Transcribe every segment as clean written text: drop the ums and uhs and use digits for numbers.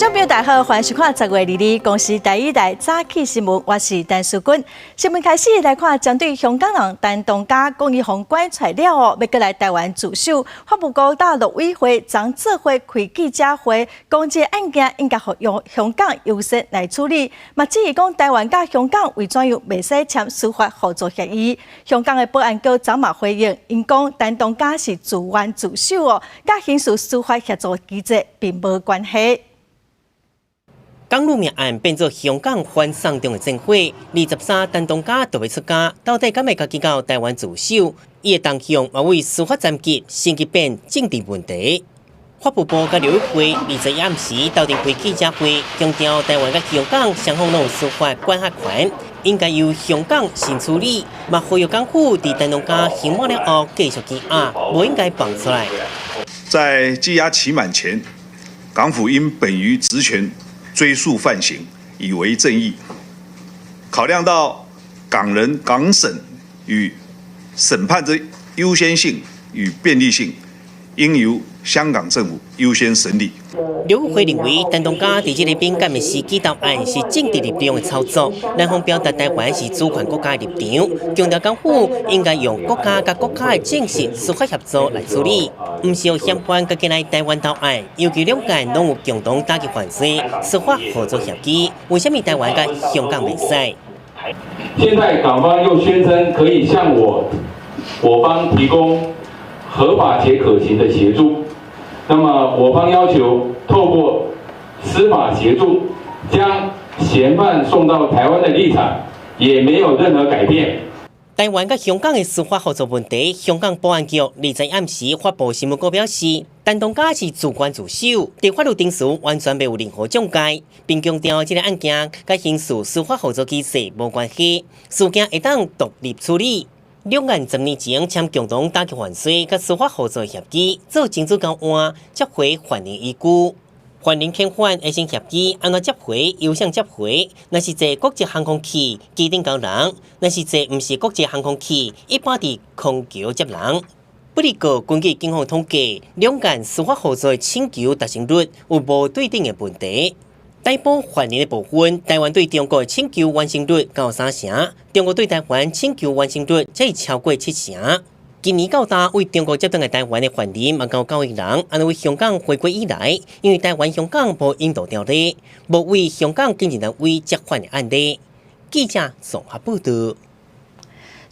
觀眾朋友大家好，歡迎收看10月22日公視台語台早起新聞，我是陳淑君。新聞開始來看，針對香港人陳同佳講伊予趕出來了後，欲閣來台灣自首。法務部佮陸委會昨做伙開記者會，講這個案件應該予香港優先來處理。嘛，質疑講台灣佮香港為怎樣袂使簽司法合作協議？香港的保安局昨嘛回應，𪜶講陳同佳是自願自首哦，佮刑事司法協助機制並無關係。港女命案變做香港反送中的戰火，23陳同佳就欲出監，到底敢會家己到台灣自首？伊的動向嘛為司法層級升級變政治問題。法務部佮陸委會21暗時鬥陣開記者會，強調台灣佮香港雙方攏有司法管轄權，應該由香港先處理。嘛呼籲港府佇陳同佳刑滿了後繼續羈押，無應該放出來。在羈押期滿前，港府應本於職權追訴犯行，以為正義。考量到港人港審與審判之優先性與便利性，應由香港政府優先審理。陸委會認為，陳同佳佇這个敏感的時機投案是政治立場的操作，南方表達台灣是主權國家的立場，強調港府應該用國家佮國家的正式司法協助來處理，毋是予嫌犯家己來台灣投案，尤其兩岸攏有共同打擊犯罪、司法合作協議，為啥物台灣佮香港袂使？現在港方又宣稱可以向我方提供合法且可行的協助。那麼我方要求透過司法協助將嫌犯送到台灣的立場，也沒有任何改變。台灣佮香港的司法合作問題，香港保安局二十暗時發布新聞稿表示，陳同佳是自願自首，佇法律程序完全袂有任何障礙，並強調這个案件佮刑事司法合作機制無關係，事件會當獨立處理。兩岸10年前簽共同打擊犯罪佮司法合作協議，做證據交換，接回犯人依據。犯人遣返會先協議，按怎接回，由誰接回？若是坐國際航空器，機頂交人；若是坐毋是國際航空器，一般佇空橋接人。不過，根據警方統計，兩岸司法合作的請求達成率有無對等的問題。逮捕犯人的部分，台灣對中國的請求完成率到三成，中國對台灣請求完成率則超過七成。今年到今對中國接轉來台灣的犯人嘛到9億人，按對香港回歸以來，因為台灣香港無引渡條例，無對香港警察單位接犯的案例。記者綜合報道。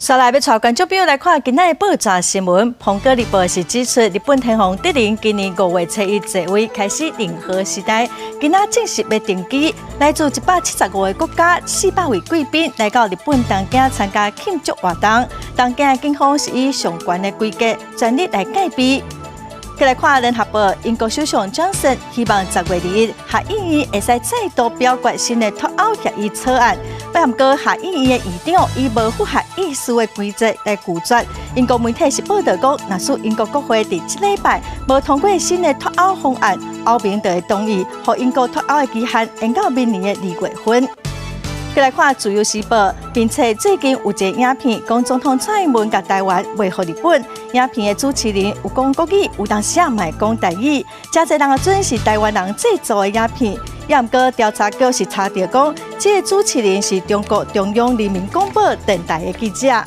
紲來欲帶觀眾朋友來看今仔的報紙新聞。《蘋果日報》是指出，日本天皇德仁今年5月初1在位，開始令和時代。今仔正式欲登基，來自175個國家400位貴賓來到日本東京參加慶祝活動。東京的警方是以上懸的規格，全力來戒備。繼來看聯合報，英國首相強森希望10月21下議院會使再度表決新的脫歐協議草案。不過下議院的議長以無符合意思的規則來拒絕。英國媒體是報道講，若使英國國會佇這禮拜無通過新的脫歐方案，歐盟就會同意予英國脫歐的期限延到明年的2月份。繼來看《自由時報》，並且最近有一个影片講總統蔡英文共台灣賣予日本。影片的主持人有講國語，有當時也嘛會講台語。誠濟人也準是台灣人製作的影片。也毋過調查局是查著講，這个主持人是中國中央人民廣播電臺的記者。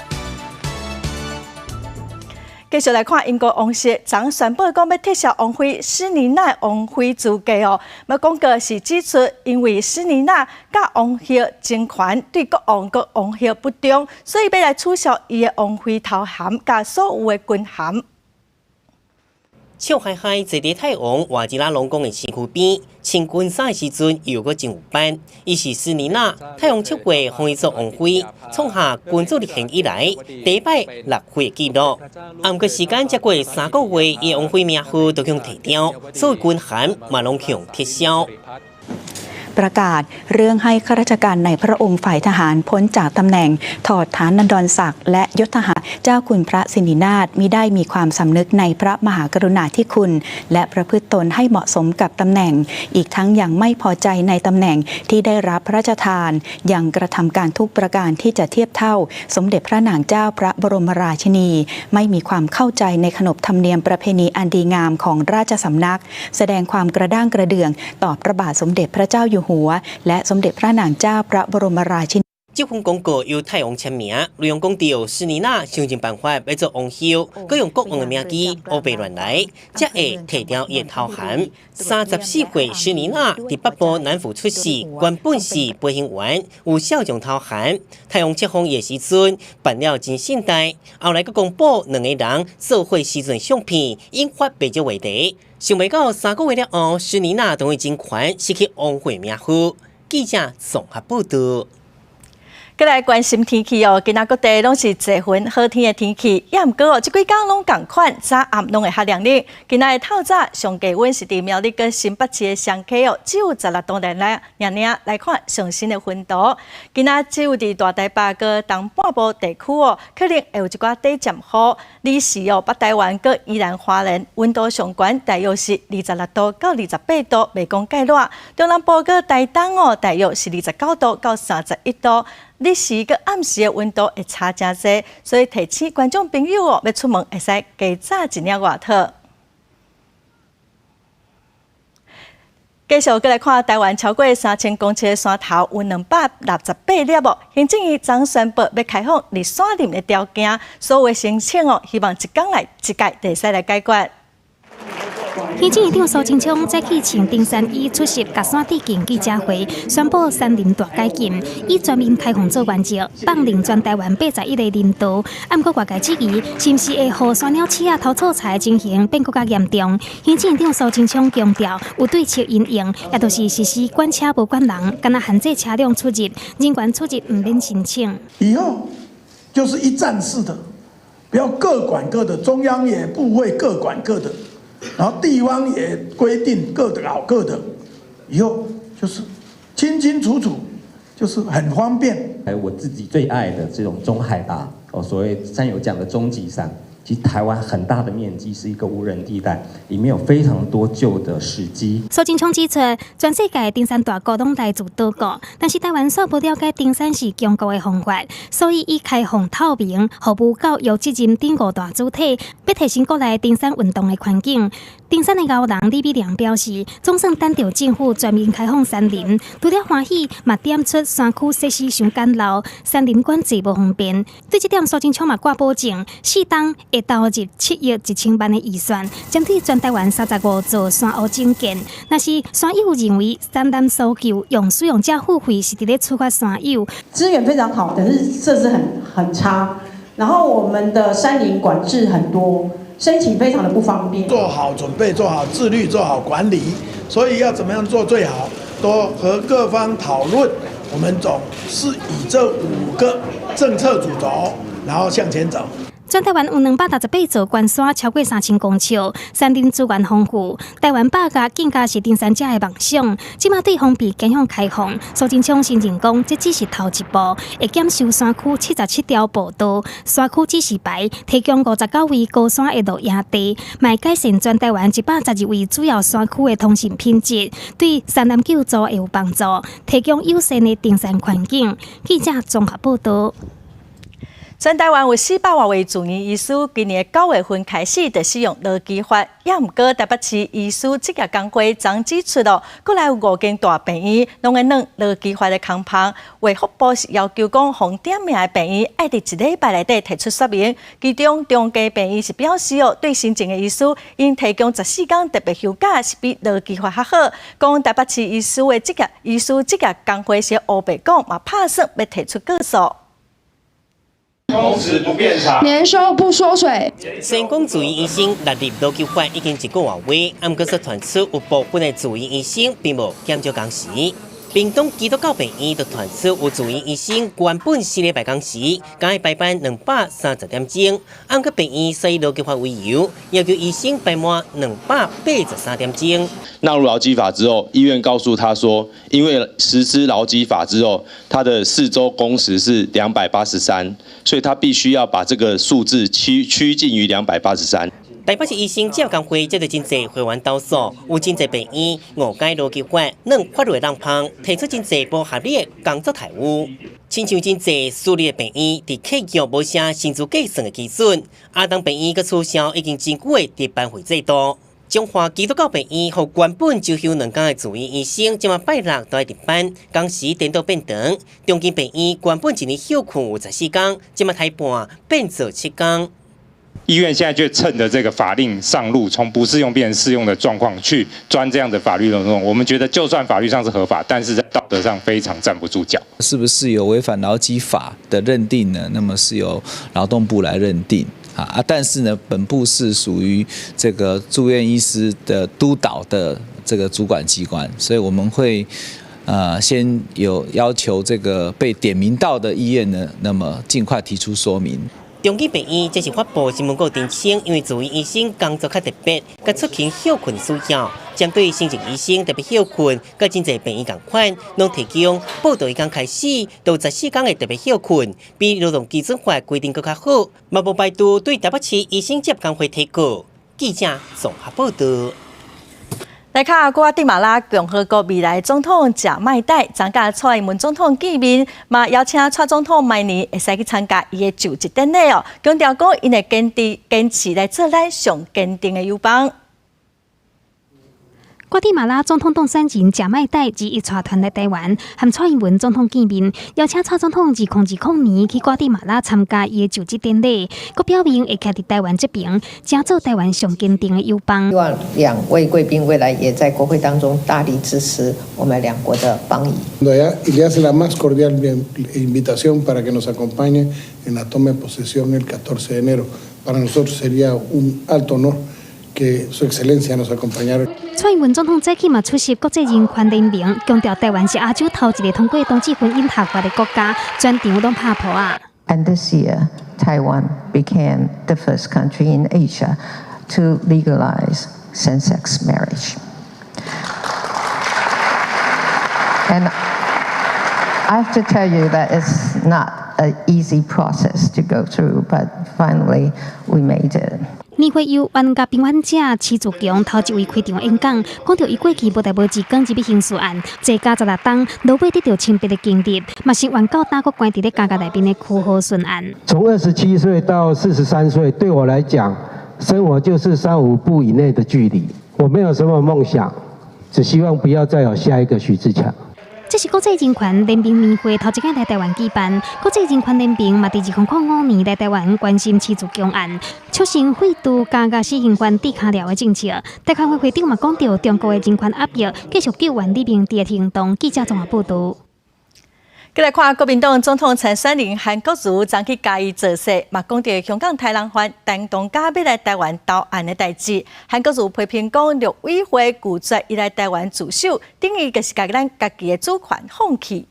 繼續來看英國王室，昨宣布講欲撤銷王妃施妮娜王妃資格哦。嘛廣告是指出，因為施妮娜佮王后爭權，對國王佮王后不忠，所以欲來取消伊的王妃頭銜佮所有的軍銜。笑嗨嗨坐佇泰王瓦吉拉隆功的身軀邊，穿軍衫的時陣又閣真有範。伊是施妮娜，泰王7月封伊做王妃，創下君主立憲以來第一擺立妃的紀錄。啊，毋過時間才過3個月，伊的王妃名號就予提掉，所有軍銜嘛攏予撤銷。ประกาศเรื่องให้ข้าราชการในพระองค์ฝ่ายทหารพ้นจากตำแหน่ง ถอดฐานันดรศักดิ์และยศทหารเจ้าคุณพระสินีนาฏมิได้มีความสำนึกในพระมหากรุณาธิคุณ และประพฤติตนให้เหมาะสมกับตำแหน่ง อีกทั้งยังไม่พอใจในตำแหน่งที่ได้รับพระราชทาน ยังกระทำการทุกประการที่จะเทียบเท่า สมเด็จพระนางเจ้าพระบรมราชินี ไม่มีความเข้าใจในขนบธรรมเนียมประเพณีอันดีงามของราชสำนัก แสดงความกระด้างกระเดื่องต่อพระบาทสมเด็จพระเจ้าอยู่หัว และสมเด็จพระนางเจ้าพระบรมราชินี 這份公告由太王簽名，內容講到施妮娜想盡辦法欲做王后，閣用國王的名義烏白亂來，才會提調伊的頭銜。34歲施妮娜佇北部南府出世，原本是飛行員，有少將頭銜。太王冊封伊的時陣辦了真盛大，後來閣公布兩个人做伙時陣相片，引發袂少話題。想袂到3個月了後，施妮娜終於真權，失去王妃名號。記者綜合報導。閣來關心天氣哦，今仔各地攏是濟雲好天的天氣，也毋過哦，這幾工攏仝款，早暗攏會較涼冷。今仔的透早上低溫是佇苗栗佮新北市的雙溪哦，只有16度爾爾來看上新的溫度。今仔只有佇大台北佮東半部地區哦，可能會有一寡短暫雨。彼時哦，北台灣佮宜蘭花蓮溫度上懸，大約是26度到28度，袂講蓋熱。中南部佮台東哦，大約是29度到31度。日時佮暗時的溫度會差誠濟，所以提醒觀眾朋友哦，欲出門會使加紮一領外套。繼續閣來看台灣超過3000公尺的山頭有268粒哦。行政院昨宣布欲開放入山林的條件，所有的申請哦，希望一工內一屆就會使來解決。行政院長蘇貞昌早起穿登山衣出席甲山致敬記者會，宣布山林大解禁，以全面開放做原則，放任全台灣81個林道。毋過外界質疑，是毋是會予山鳥鼠仔偷素材情形變閣較嚴重？行政院長蘇貞昌強調，有對策因應，也就是實施管車無管人，干焦限制車輛出入，人員出入毋免申請。以後就是一站式的，不要各管各的，中央也不會各管各的。然後地方也規定各的搞各的，以後就是清清楚楚，就是很方便。哎，我自己最愛的這種中海拔，哦，所謂山友講的終極山，其實台灣很大的面積是一個無人地帶，裡面有非常多舊的史跡。蘇貞昌指出，全世界登山大國攏來自島國，但是台灣煞無了解登山是強國的方法，所以以開放透明、服務教育責任等五大主體，欲提升國內登山運動的環境。登山的鰲人李美良表示，總算等著政府全面開放山林，除了歡喜，嘛點出山區設施傷簡陋，山林管制無方便。對這點，蘇貞昌嘛掛保證，四冬會投入7億1千萬的預算，針對全台灣35座山屋整建。若是山友認為山林搜救用使用者付費是佇咧處罰山友，資源非常好，但是設施很差，然後我們的山林管制很多。申請非常的不方便。做好準備，做好自律，做好管理，所以要怎麼樣做最好，都和各方討論。我們總是以這五個政策主軸，然後向前走。全台灣有268座懸山，超過3000公尺，山林資源豐富。台灣百岳更加是登山者的夢想。這馬對封閉走向開放，蘇貞昌承認講，這只是頭一步，會檢修山區77條步道、山區指示牌，提供59位高山的露營地，嘛改善全台灣112位主要山區的通訊品質，對山難救助會有幫助，提供友善的登山環境。記者綜合報導。全台灣有400外位住院醫師，今年9月份開始就使用勞基法，也毋過台北市醫師職業工會昨指出咯，閣來有五間大病院攏會軟勞基法的空縫，衛福部是要求講，予點名的病院愛佇一禮拜內底提出說明。其中長庚病院是表示哦，對新進的醫師𪜶提供14工特別休假是比勞基法較好。講台北市醫師的職業醫師職業工會是烏白講，嘛拍算欲提出告訴。工時不變長，年收不縮水。雖然講住院醫生納入勞基法已經一個外月，毋過煞傳出有部分的住院醫生並無減少工時。屏東基督教病院就傳出有住院醫生原本四禮拜工時，共伊排班230點鐘，按過病院以勞基法為由，要求醫生排滿283點鐘。納入勞基法之後，醫院告訴他說，因為實施勞基法之後，他的4週工時是283，所以他必須要把這個數字趨近於283。台北市醫生職業工會接到真濟會員投訴，有真濟病院誤解勞基法，鑽法律的漏縫，提出真濟無合理的工作待遇。親像真濟私立的病院，佇契約無寫薪資計算的基準，亞東病院閣取消已經真久的值班費制度。彰化基督教病院予原本周休2工的住院醫生，這馬拜六都愛值班，工時顛倒變長。長庚病院原本一年歇睏有14工，這馬刣半變做7工。醫院現在就趁着這個法令上路，從不適用變成適用的狀況去鑽這樣的法律漏洞。我們覺得就算法律上是合法，但是在道德上非常站不住腳。是不是有違反勞基法的認定呢？那麼是由勞動部來認定啊。但是呢，本部是屬於這個住院醫師的督導的這個主管機關，所以我們會先有要求這個被點名到的醫院呢，那麼盡快提出說明。長庚病院這是發布新聞稿澄清，因為住院醫生工作較特別，佮出勤歇睏需要，針對行政醫生特別歇睏，佮真濟病院仝款，攏提供報到伊工開始到14工的特別歇睏，比勞動基準法規定閣較好，嘛無排除對台北市醫生職業工會提告。記者綜合報道。來看瓜地馬拉共和國未來總統賈麥岱，昨佮蔡英文總統見面，嘛邀請蔡總統明年會使去參加伊的就職典禮哦，強調講𪜶會堅持來做咱上堅定的友邦。瓜地馬拉總統當選人賈麥岱二一帶團來台灣，和蔡英文總統見面，邀請蔡總統2020年去瓜地馬拉參加伊的就職典禮，閣表明會徛佇台灣這邊，誠做台灣上堅定的友邦。希望兩位貴賓未來也在國會當中大力支持我們兩國的邦誼。 Y le hace la más cordial invitación para que nos acompañe en la toma de posesión el 14 de enero. Para nosotros sería un alto honor que su excelencia nos acompañara。蔡英文總統早起嘛出席國際人權聯盟，強調台灣是亞洲頭一个通過同志婚姻合法的國家，全場攏拍噗仔。 And this year, Taiwan became the first country in Asia to legalize same-sex marriage. And I have to tell you that it's not an easy process to go through, but finally we made it. 年會由冤家平反者徐自強頭一位開場演講，講著伊過去無代無誌捲入去刑事案，坐監16冬，落尾得著清白的經歷，嘛是原告擔閣關佇咧監獄內面的區予順案。從27歲到43歲，對我來講，生活就是三五步以內的距離。我沒有什麼夢想，只希望不要再有下一個許志強。這是國際人權聯盟年會頭一擺來台灣舉辦，國際人權聯盟嘛，佇2005年來台灣關心徐自強案，促成廢除監獄死刑犯治跤療的政策。台權會會長嘛講著中國的人權壓抑，繼續救援李明哲的行動。記者綜合報導。閣來看國民黨總統參選人韓國瑜，昨去嘉義造勢，嘛講著香港殺人犯陳同佳欲來台灣投案的代誌。韓國瑜批評講，陸委會拒絕伊來台灣自首，等於就是共咱家己的主權放棄。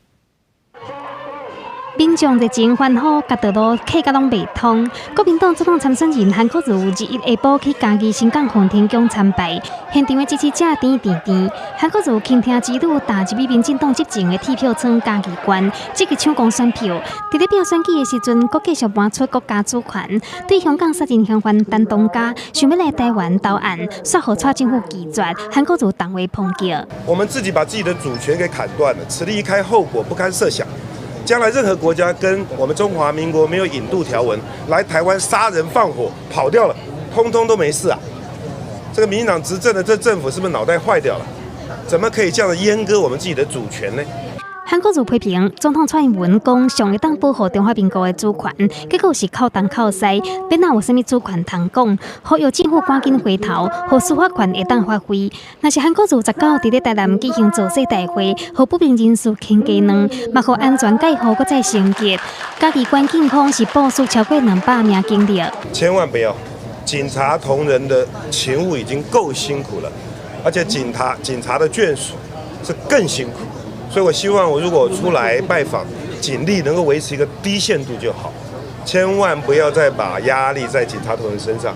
民眾熱情歡呼，共道路客甲攏袂通。國民黨總統參選人韓國瑜21下晡去嘉義新港奉天宮參拜，現場的支持者甜甜甜。韓國瑜傾聽之旅踏入去民進黨執政的鐵票倉嘉義縣，積極搶攻選票。佇咧拼選舉的時陣，閣繼續搬出國家主權，對香港殺人嫌犯陳同佳想欲來台灣投案，煞予蔡政府拒絕。韓國瑜重話抨擊：我們自己把自己的主權給砍斷了，此例一開，後果不堪設想。將來任何國家跟我們中華民國沒有引渡條文來台灣殺人放火跑掉了，通通都沒事啊！這個民進黨執政的這政府是不是腦袋壞掉了？怎麼可以這樣閹割我們自己的主權呢？韓國瑜批評總統蔡英文講上會當保護中華民國的主權，結果是口東口西，欲哪有啥物主權通講？呼籲政府趕緊回頭，予司法權會當發揮。若是韓國瑜19佇咧台南舉行造勢大會，予不明人士牽雞卵，嘛予安全蓋雨閣再升級。嘉義縣警方是部署超過200名警力。千萬不要，警察同仁的勤務已經夠辛苦了，而且警察的眷屬是更辛苦。所以我希望我如果出來拜訪，警力能夠維持一個低限度就好，千萬不要再把壓力在警察同仁身上。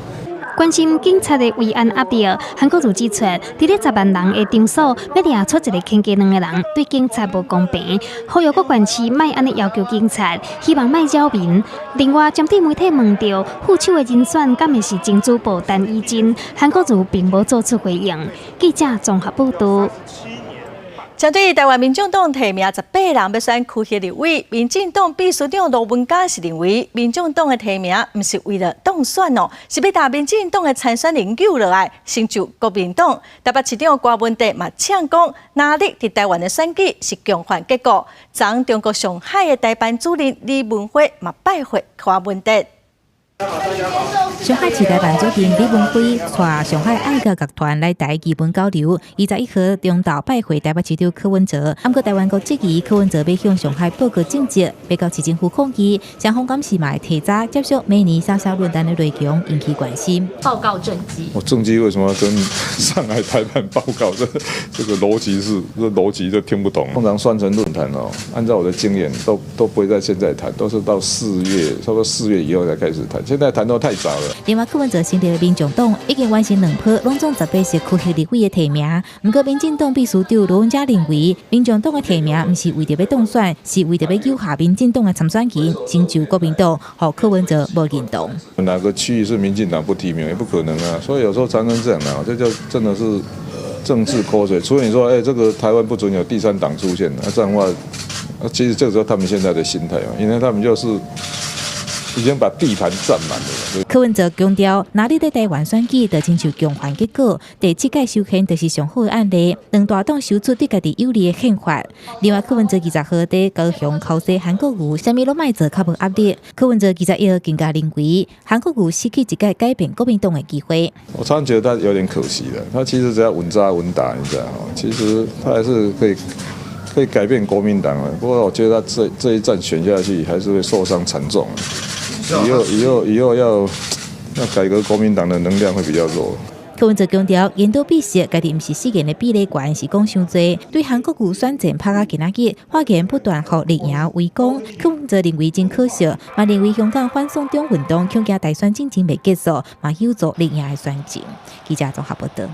關心警察的維安壓力，韓國瑜指出，佇咧10萬人的場所，欲掠出一個牽雞卵的人，對警察無公平。呼籲各縣市莫按呢要求警察，希望莫擾民。另外，針對媒體問著副手的人選，敢會是前主播陳以真，韓國瑜並無做出回應。記者綜合報道。針對台灣民眾黨提名18人欲選區域立委，民進黨秘書長羅文嘉是認為，民眾黨的提名毋是為了當選哦，是欲共民進黨的參選人救落來，成就國民黨。台北市長柯文哲嘛嗆講，藍綠佇台灣的選舉是共犯結果。昨中國上海的台辦主任李文輝嘛拜會柯文哲。上海市台辦主任李文輝帶上海愛國樂團來台藝文交流。21號中晝拜會台北市長柯文哲，毋過台灣閣質疑柯文哲欲向上海報告政績，欲到市政府抗議，雙方敢是嘛會提早接觸明年三沙論壇的內容，引起關心。報告政績，我政績為什麼要跟上海台辦報告？這個邏輯是，這邏輯都聽不懂。通常雙城論壇哦，按照我的經驗，都不會在現在談，都是到四月，差不多四月以後才開始談。現在談都太早了。另外，柯文哲成立的民眾黨已經完成兩波攏總18席區域立委的提名。毋過，民進黨秘書長羅文嘉認為，民眾黨的提名毋是為著欲當選，是為著欲救下民進黨的參選人，成就國民黨，予柯文哲無認同。哪個區域是民進黨不提名，也不可能啊。所以有時候常常這樣啊，這就真的是政治口水。除非你說，這個台灣不准有第三黨出現，那這樣的話，其實這個時候他們現在的心態嘛，因為他們就是。已經把地盤佔滿了。柯文哲強調，藍綠佇台灣選舉就親像共犯結果，第七屆修憲就是上好的案例。兩大黨修出對家己有利的憲法。另外，柯文哲20號佇高雄口說韓國瑜，啥物攏莫做較無壓力。柯文哲21號更加認為，韓國瑜失去一個改變國民黨的機會。我常常覺得他有點可惜了，他其實只要穩紮穩打，你知道嗎？其實他還是可以改變國民黨的。不過我覺得他這一戰選下去，還是會受傷慘重。以後要改革國民黨的能量會比較弱。柯文哲強調，緣多比少，家己毋是死言的比例懸，是講傷濟。對韓國瑜選戰拍到今仔日，發言不斷予綠營圍攻。柯文哲認為真可惜，嘛認為香港反送中運動恐驚大選進前未結束，嘛有助綠營的選情。記者綜合報道。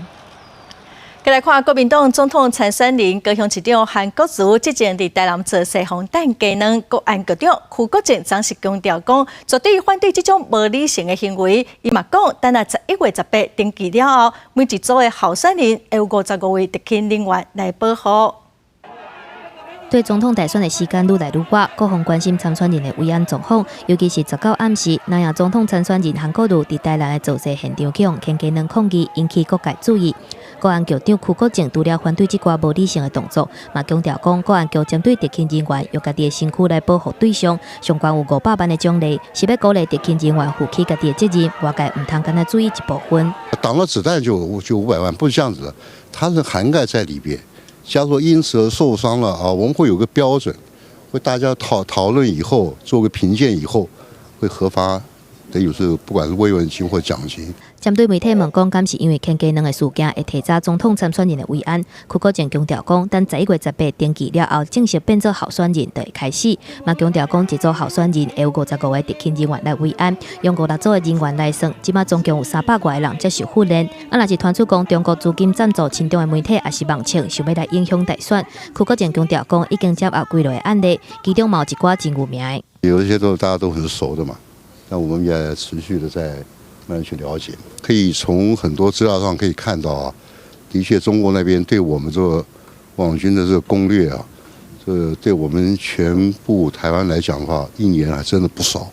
繼來看國民黨總統參選人高雄市長韓國瑜，之前佇台南造勢予人彈雞卵，國安局長邱國正昨是強調講，絕對反對這種無理性的行為。伊嘛講，等下11月18登記了後，每一組的候選人會有55位特勤人員來保護。對總統大選的時間愈來愈倚，各方關心參選人的維安狀況，尤其是19暗時，藍營總統參選人韓國瑜佇台南的造勢現場去予牽雞卵抗議，引起各界注意。國安局長邱國正除了反對這寡無理性的動作，嘛強調講，國安局針對特勤人員用家己的身軀來保護對象，上懸有500萬的獎勵，是欲鼓勵特勤人員負起家己的責任，外界毋通干焦注意一部分。擋了子彈就500萬，不是這樣子的，它是涵蓋在裡邊。假如說因此而受傷了啊，我們會有個標準，會大家討論以後做個評鑑以後，會核發，等於是不管是慰問金或獎金。針對媒體問講，敢是因為牽雞卵的事件會提早總統參選人的維安？邱國正強調講，等11月18登記了後，正式變做候選人就會開始。嘛強調講，一組候選人會有55個特勤人員來維安，用56組的人員來算，這馬總共有300外個人接受訓練。啊，若是傳出講中國資金贊助親中的媒體，抑是網站，想欲來影響大選，邱國正強調講，已經接獲幾落的案例，其中嘛有一寡真有名的。有一些都大家都很熟的嘛，那我們也持續的在慢慢去了解，可以從很多資料上可以看到啊，的確中國那邊對我們這個網軍的這個攻略啊，這對我們全部台灣來講的話，一年還真的不少。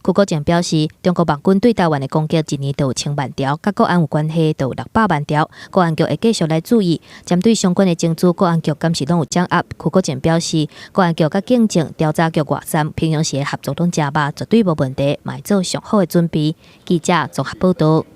邱國正表示，中國網軍對台灣的攻擊一年都有千萬條，佮國安有關係都有600萬條，國安局會繼續來注意，針對相關的證據，國安局敢是攏有掌握。邱國正表示，國安局佮警政調查局外站平常時的合作攏誠密，絕對無問題，嘛會做上好的準備。記者綜合報道。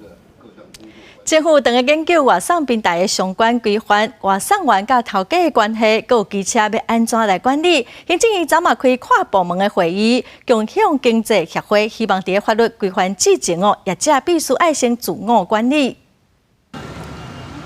政府正咧研究外送平台的相關規範，外送員佮頭家的關係，閣有機車欲按怎來管理？行政院昨嘛開跨部門的會議，共享經濟協會希望佇法律規範之前哦，業者必須愛先自我管理。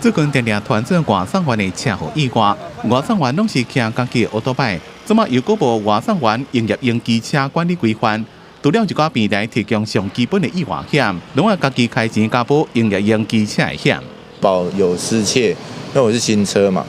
最近定定傳出外送員的車禍意外，外送員攏是騎家己的歐多擺，這馬又閣無外送員營業用機車管理規範，除了一寡平台提供上基本的意外險，攏愛家己開錢加保營業用機車的險。保有失竊，因為我是新車嘛，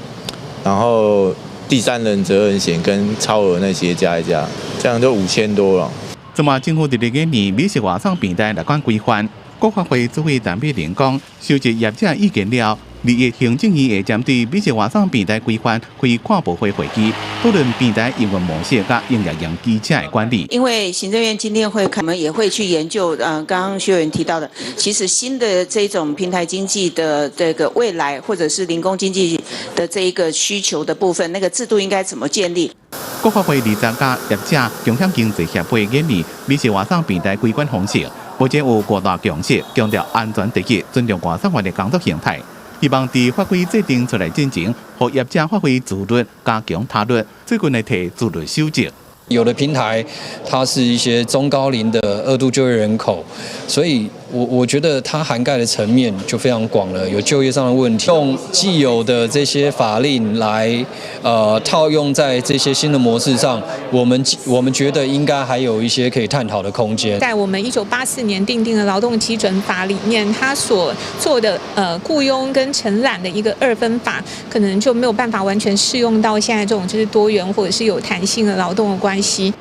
然後第三人責任險跟超額那些加一加，這樣就5000多了。這馬政府佇咧研擬美食外送平台列管規範，國發會主委陳美玲講，收集業者意見了，二月行政院會針對美食外送平台規範開跨部會會議，討論平台營運模式佮營業用機車的管理。因為行政院今天會，我們也會去研究，剛剛薛委員提到的，其實新的這種平台經濟的這個未來，或者是零工經濟的這一個需求的部分，那個制度應該怎麼建立？國發會二十佮業者共享經濟協會研擬美食外送平台規管方式，目前有五大共識，強調安全第一，尊重外送員的工作形態。希望佇法規制定出來進前，予業者發揮自律，加強他律。最近會提自律守則。有的平台，它是一些中高齡的二度就業人口，所以我覺得它涵蓋的層面就非常廣了，有就業上的問題，用既有的這些法令來，套用在這些新的模式上，我們覺得應該還有一些可以探討的空間。在我們1984年訂定的勞動基準法裡面，它所做的僱傭跟承攬的一個二分法，可能就沒有辦法完全適用到現在這種就是多元或者是有彈性的勞動的關係。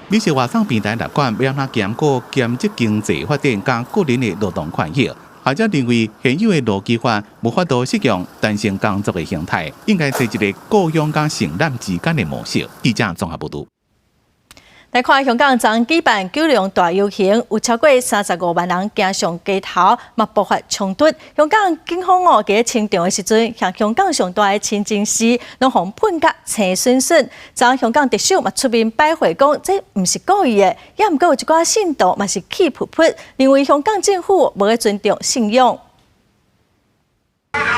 美食外送平台列管欲按怎兼顧兼職經濟發展佮個人的勞動權益，學者認為現有的勞基法無法度適用彈性工作的形態，應該設一個僱傭佮承攬之間的模式。記者綜合報導。來看香港昨舉辦九龍大遊行，有超過35萬人行上街頭，嘛爆發衝突。香港警方哦，佇咧清場的時陣，向香港上大的清真寺攏予噴甲青恂恂。昨香港特首嘛出面擺話講，這毋是故意的，也毋過有一寡信徒嘛是氣噗噗，認為香港政府無咧尊重信仰。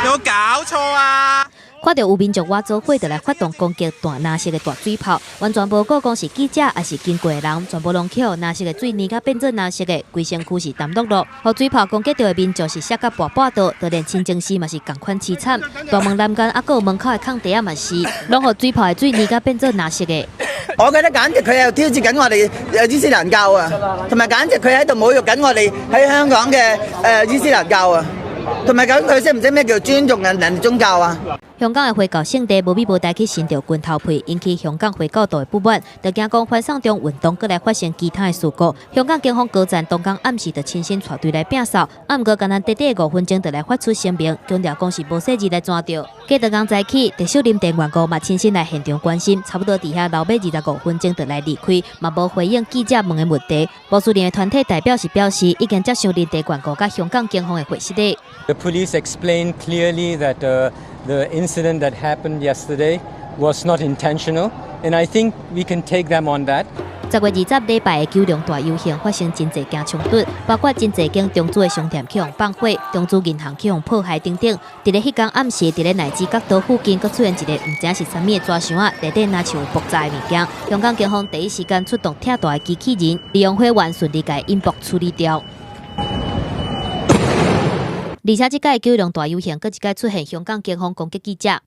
有搞錯啊！看著有民眾倚做伙就來發動攻擊大藍色的大水炮，完全無顧講是記者抑是經過的人，全部攏予藍色的水濺甲變做藍色的，規身軀是澹漉漉。予水炮攻擊著的民眾是摔甲跋跋倒，就連清真寺嘛是仝款淒慘。大門欄杆抑閣有門口的空地仔嘛是，攏予水炮的水濺甲變做藍色的。我覺得簡直佢係挑戰緊我哋伊斯蘭教啊，同埋簡直佢喺度侮辱緊我哋喺香港嘅伊斯蘭教啊，同埋咁佢識唔識咩叫尊重人人宗教啊？香港的回教聖地無美無代去熏著拳頭皮，引起香港回教徒的不滿，就驚講反送中運動閣來發生其他的事故。香港警方高層當工暗時就親身帶隊來摒掃，啊，毋過干焦短短5分鐘就來發出聲明，強調講是無細膩來抓著。隔逐工早起，特首林鄭月娥嘛親身來現場關心，差不多佇遐留欲25分鐘就來離開，嘛無回應記者問的問題。穆斯林的團體代表是表示，已經接受林鄭月娥佮香港警方的回釋的。 The police explained clearly that the incident that happened yesterday was not intentional, and I think we can take them on that. 10月20禮拜的九龍大遊行發生真濟件衝突，包括真濟間中資的商店去予放火，中資銀行去予破壞等等。佇咧彼工暗時，佇咧荔枝角道附近，閣出現一個毋知影是啥物的紙箱仔，內底若像有爆炸的物件。香港警方第一時間出動拆彈的機器人，利用火源順利共引爆處理掉。而且這擺九龍大遊行，閣一擺出現香港警方攻擊記者。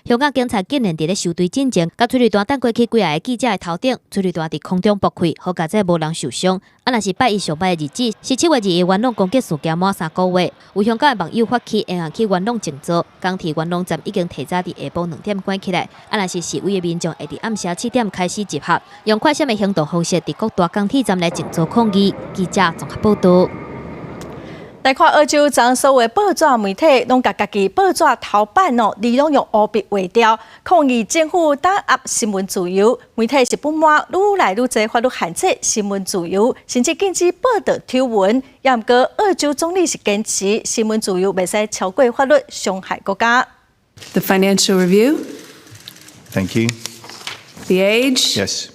香港警察竟然佇咧收隊進前，共催淚彈彈過去幾仔个記者的頭頂，催淚彈佇空中爆開，好佳哉無人受傷。啊，若是拜一上歹的日子，是7月21元朗攻擊事件滿3個月，有香港的網友發起會用去元朗靜坐，港鐵元朗站已經提早佇下晡2點關起來。啊，若是示威的民眾會佇暗時7點開始集合，用快閃的行動方式，佇各大港鐵站來靜坐抗議。記者綜合報導。來看澳洲，昨所有報紙媒體攏共家己報紙頭版哦，字攏用烏筆畫掉，抗議政府打壓新聞自由。媒體是不滿愈來愈濟法律限制新聞自由，甚至禁止報導醜聞。也毋過澳洲總理是堅持新聞自由袂使超過法律傷害國家。 The Financial Review. Thank you. The Age. Yes.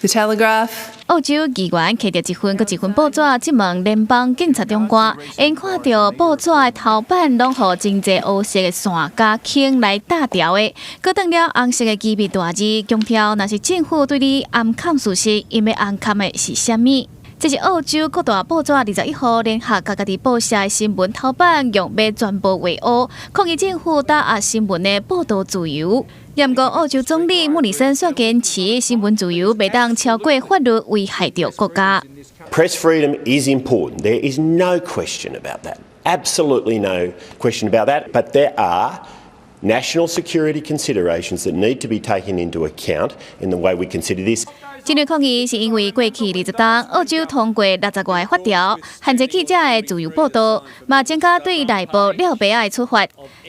The Telegraph. 澳洲議員摕著一份閣一份報紙，質問聯邦警察長官，𪜶看著報紙的頭版攏予真濟烏色的線佮圈來貼牢的，閣當了紅色的支筆大字，強調若是政府對你掩崁事實，𪜶欲掩崁的是啥物？這是澳洲各大報紙21號聯合共家己報社的新聞頭版，用欲全部畫烏，抗議政府打壓新聞的報導自由。毋過澳洲總理莫里森煞堅持新聞自由袂當超過法律危害著國家。 Press freedom is important. There is no question about that. Absolutely no question about that. But there are national security considerations that need to be taken into account in the way we consider this. 這類抗議是因為過去20冬，澳洲通過60外个法條，限制記者的自由報導，嘛增加對內部抓耙仔的處罰。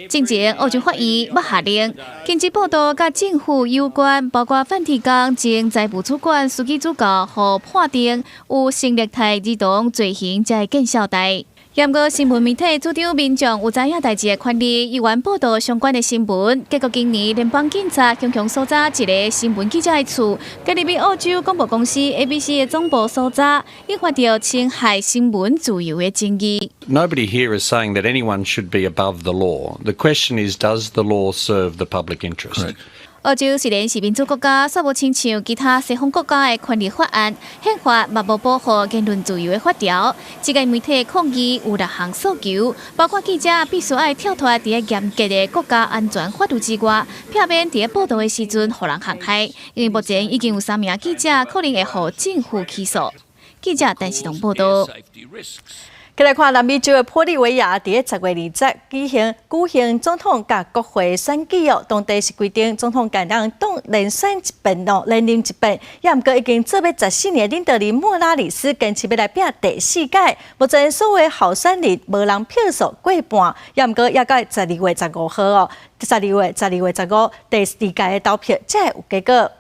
進前澳洲法院欲下令禁止報導佮政府有關，包括梵蒂岡前財務主管樞機主教，予判定有性虐待兒童罪行，才會見效代。毋過新聞媒體主張民眾有知影代誌的權利，猶原報導相關的新聞。結果今年聯邦警察強強搜查一个新聞記者的厝，佮入去澳洲廣播公司 ABC 的總部搜查，引發著侵害新聞自由的爭議。 Nobody here is saying that anyone should be above the law. The question is, does the law serve the public interest? 澳洲雖然是民主國家，煞無親像其他西方國家的權利法案，憲法嘛無保護言論自由的法條。這个媒體抗議有六項訴求，包括記者必須愛跳脫佇咧嚴格的國家安全法律之外，避免佇咧報導的時陣予人陷害。因為目前已經有三名記者可能會予政府起訴。記者陳世東報導。繼來看南美洲的玻利維亞，佇咧10月2日舉行總統佮國會選舉哦。當地是規定總統干焦當連選一遍哦，連任一遍。也毋過已經做欲14年領導人莫拉里斯堅持欲來拚第四屆。目前所有候選人無人票數過半，也毋過猶到12月15號哦，12月15第二屆的投票才會有結果。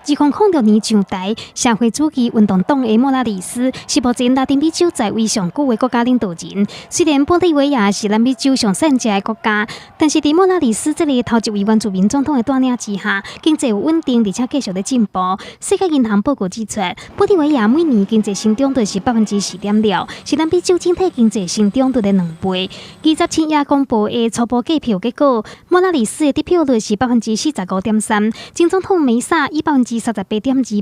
2006年上台，社會主義運動黨的莫拉里斯是目前拉丁美洲在位上久的國家領導人。雖然玻利維亞是南美洲上細隻的國家，但是佇莫拉里斯這个頭一位原住民總統的帶領之下，經濟有穩定，而且繼續咧進步。世界銀行報告指出，玻利維亞每年經濟成長率是4.6%，是南美洲整體經濟成長率的2倍。27夜公布的初步計票結果，莫拉里斯的得票率是45.3%，前總統梅薩以38.2%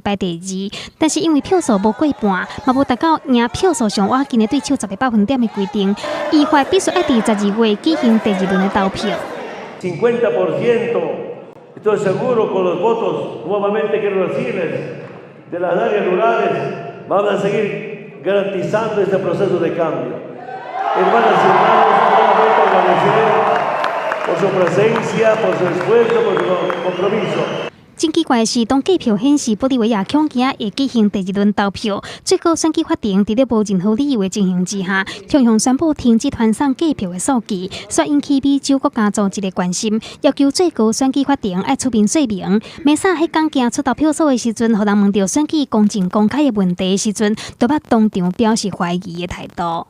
排第二，但是因為票數無過半，嘛無達到贏票數上倚近的對手10個百分點的規定，依法必須愛佇12月舉行第二輪的投票。 50%, estoy seguro con los votos, nuevamente quiero decirles, de las áreas rurales van a seguir garantizando este proceso de cambio. Hermanas y hermanos, nuevamente agradecer por su presencia, por su esfuerzo, por su compromiso. 真奇怪的是，當計票顯示玻利維亞恐驚會舉行第二輪投票，最高選舉法庭佇咧無任何理由的情形之下，強行宣布停止傳送計票的數據，煞引起美洲國家組織的關心，要求最高選舉法庭愛出面說明。梅薩彼工行出投票所的時陣，予人問著選舉公正公開的問題的時陣，都捌當場表示懷疑的態度。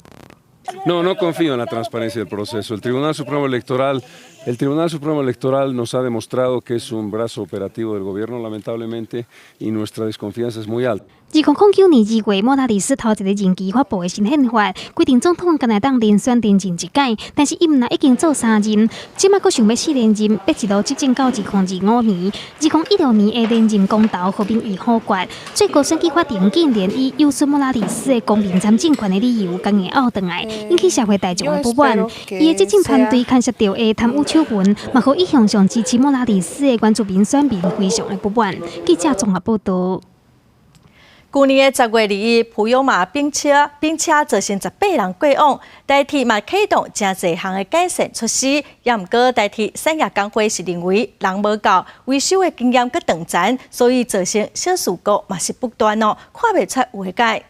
No, no confío en la transparencia del proceso. El Tribunal Supremo Electoral nos ha demostrado que es un brazo operativo del gobierno, lamentablemente, y nuestra desconfianza es muy alta. 2009年2月，莫拉里斯頭一个任期發布的新憲法，規定總統干焦會當連選連任一屆，但是伊毋但已經做三任，這擺閣想欲四連任，欲一路執政到2025年。2016年的連任公投予民意否決，最高選舉法庭竟然以有損莫拉里斯的公民參政權的理由，共伊拗轉來，引起社會大眾的不滿。伊的執政團隊牽涉著的貪污醜聞，嘛予一向上支持莫拉里斯的原住民選民非常的不滿。記者綜合報導。舊年的10月21，普悠瑪冰車造成18人過往，台鐵嘛啟動誠濟項的改善措施，也毋過台鐵產業工會是認為人無夠，維修的經驗閣長殘，所以造成小事故嘛是不斷哦，看袂出有會改。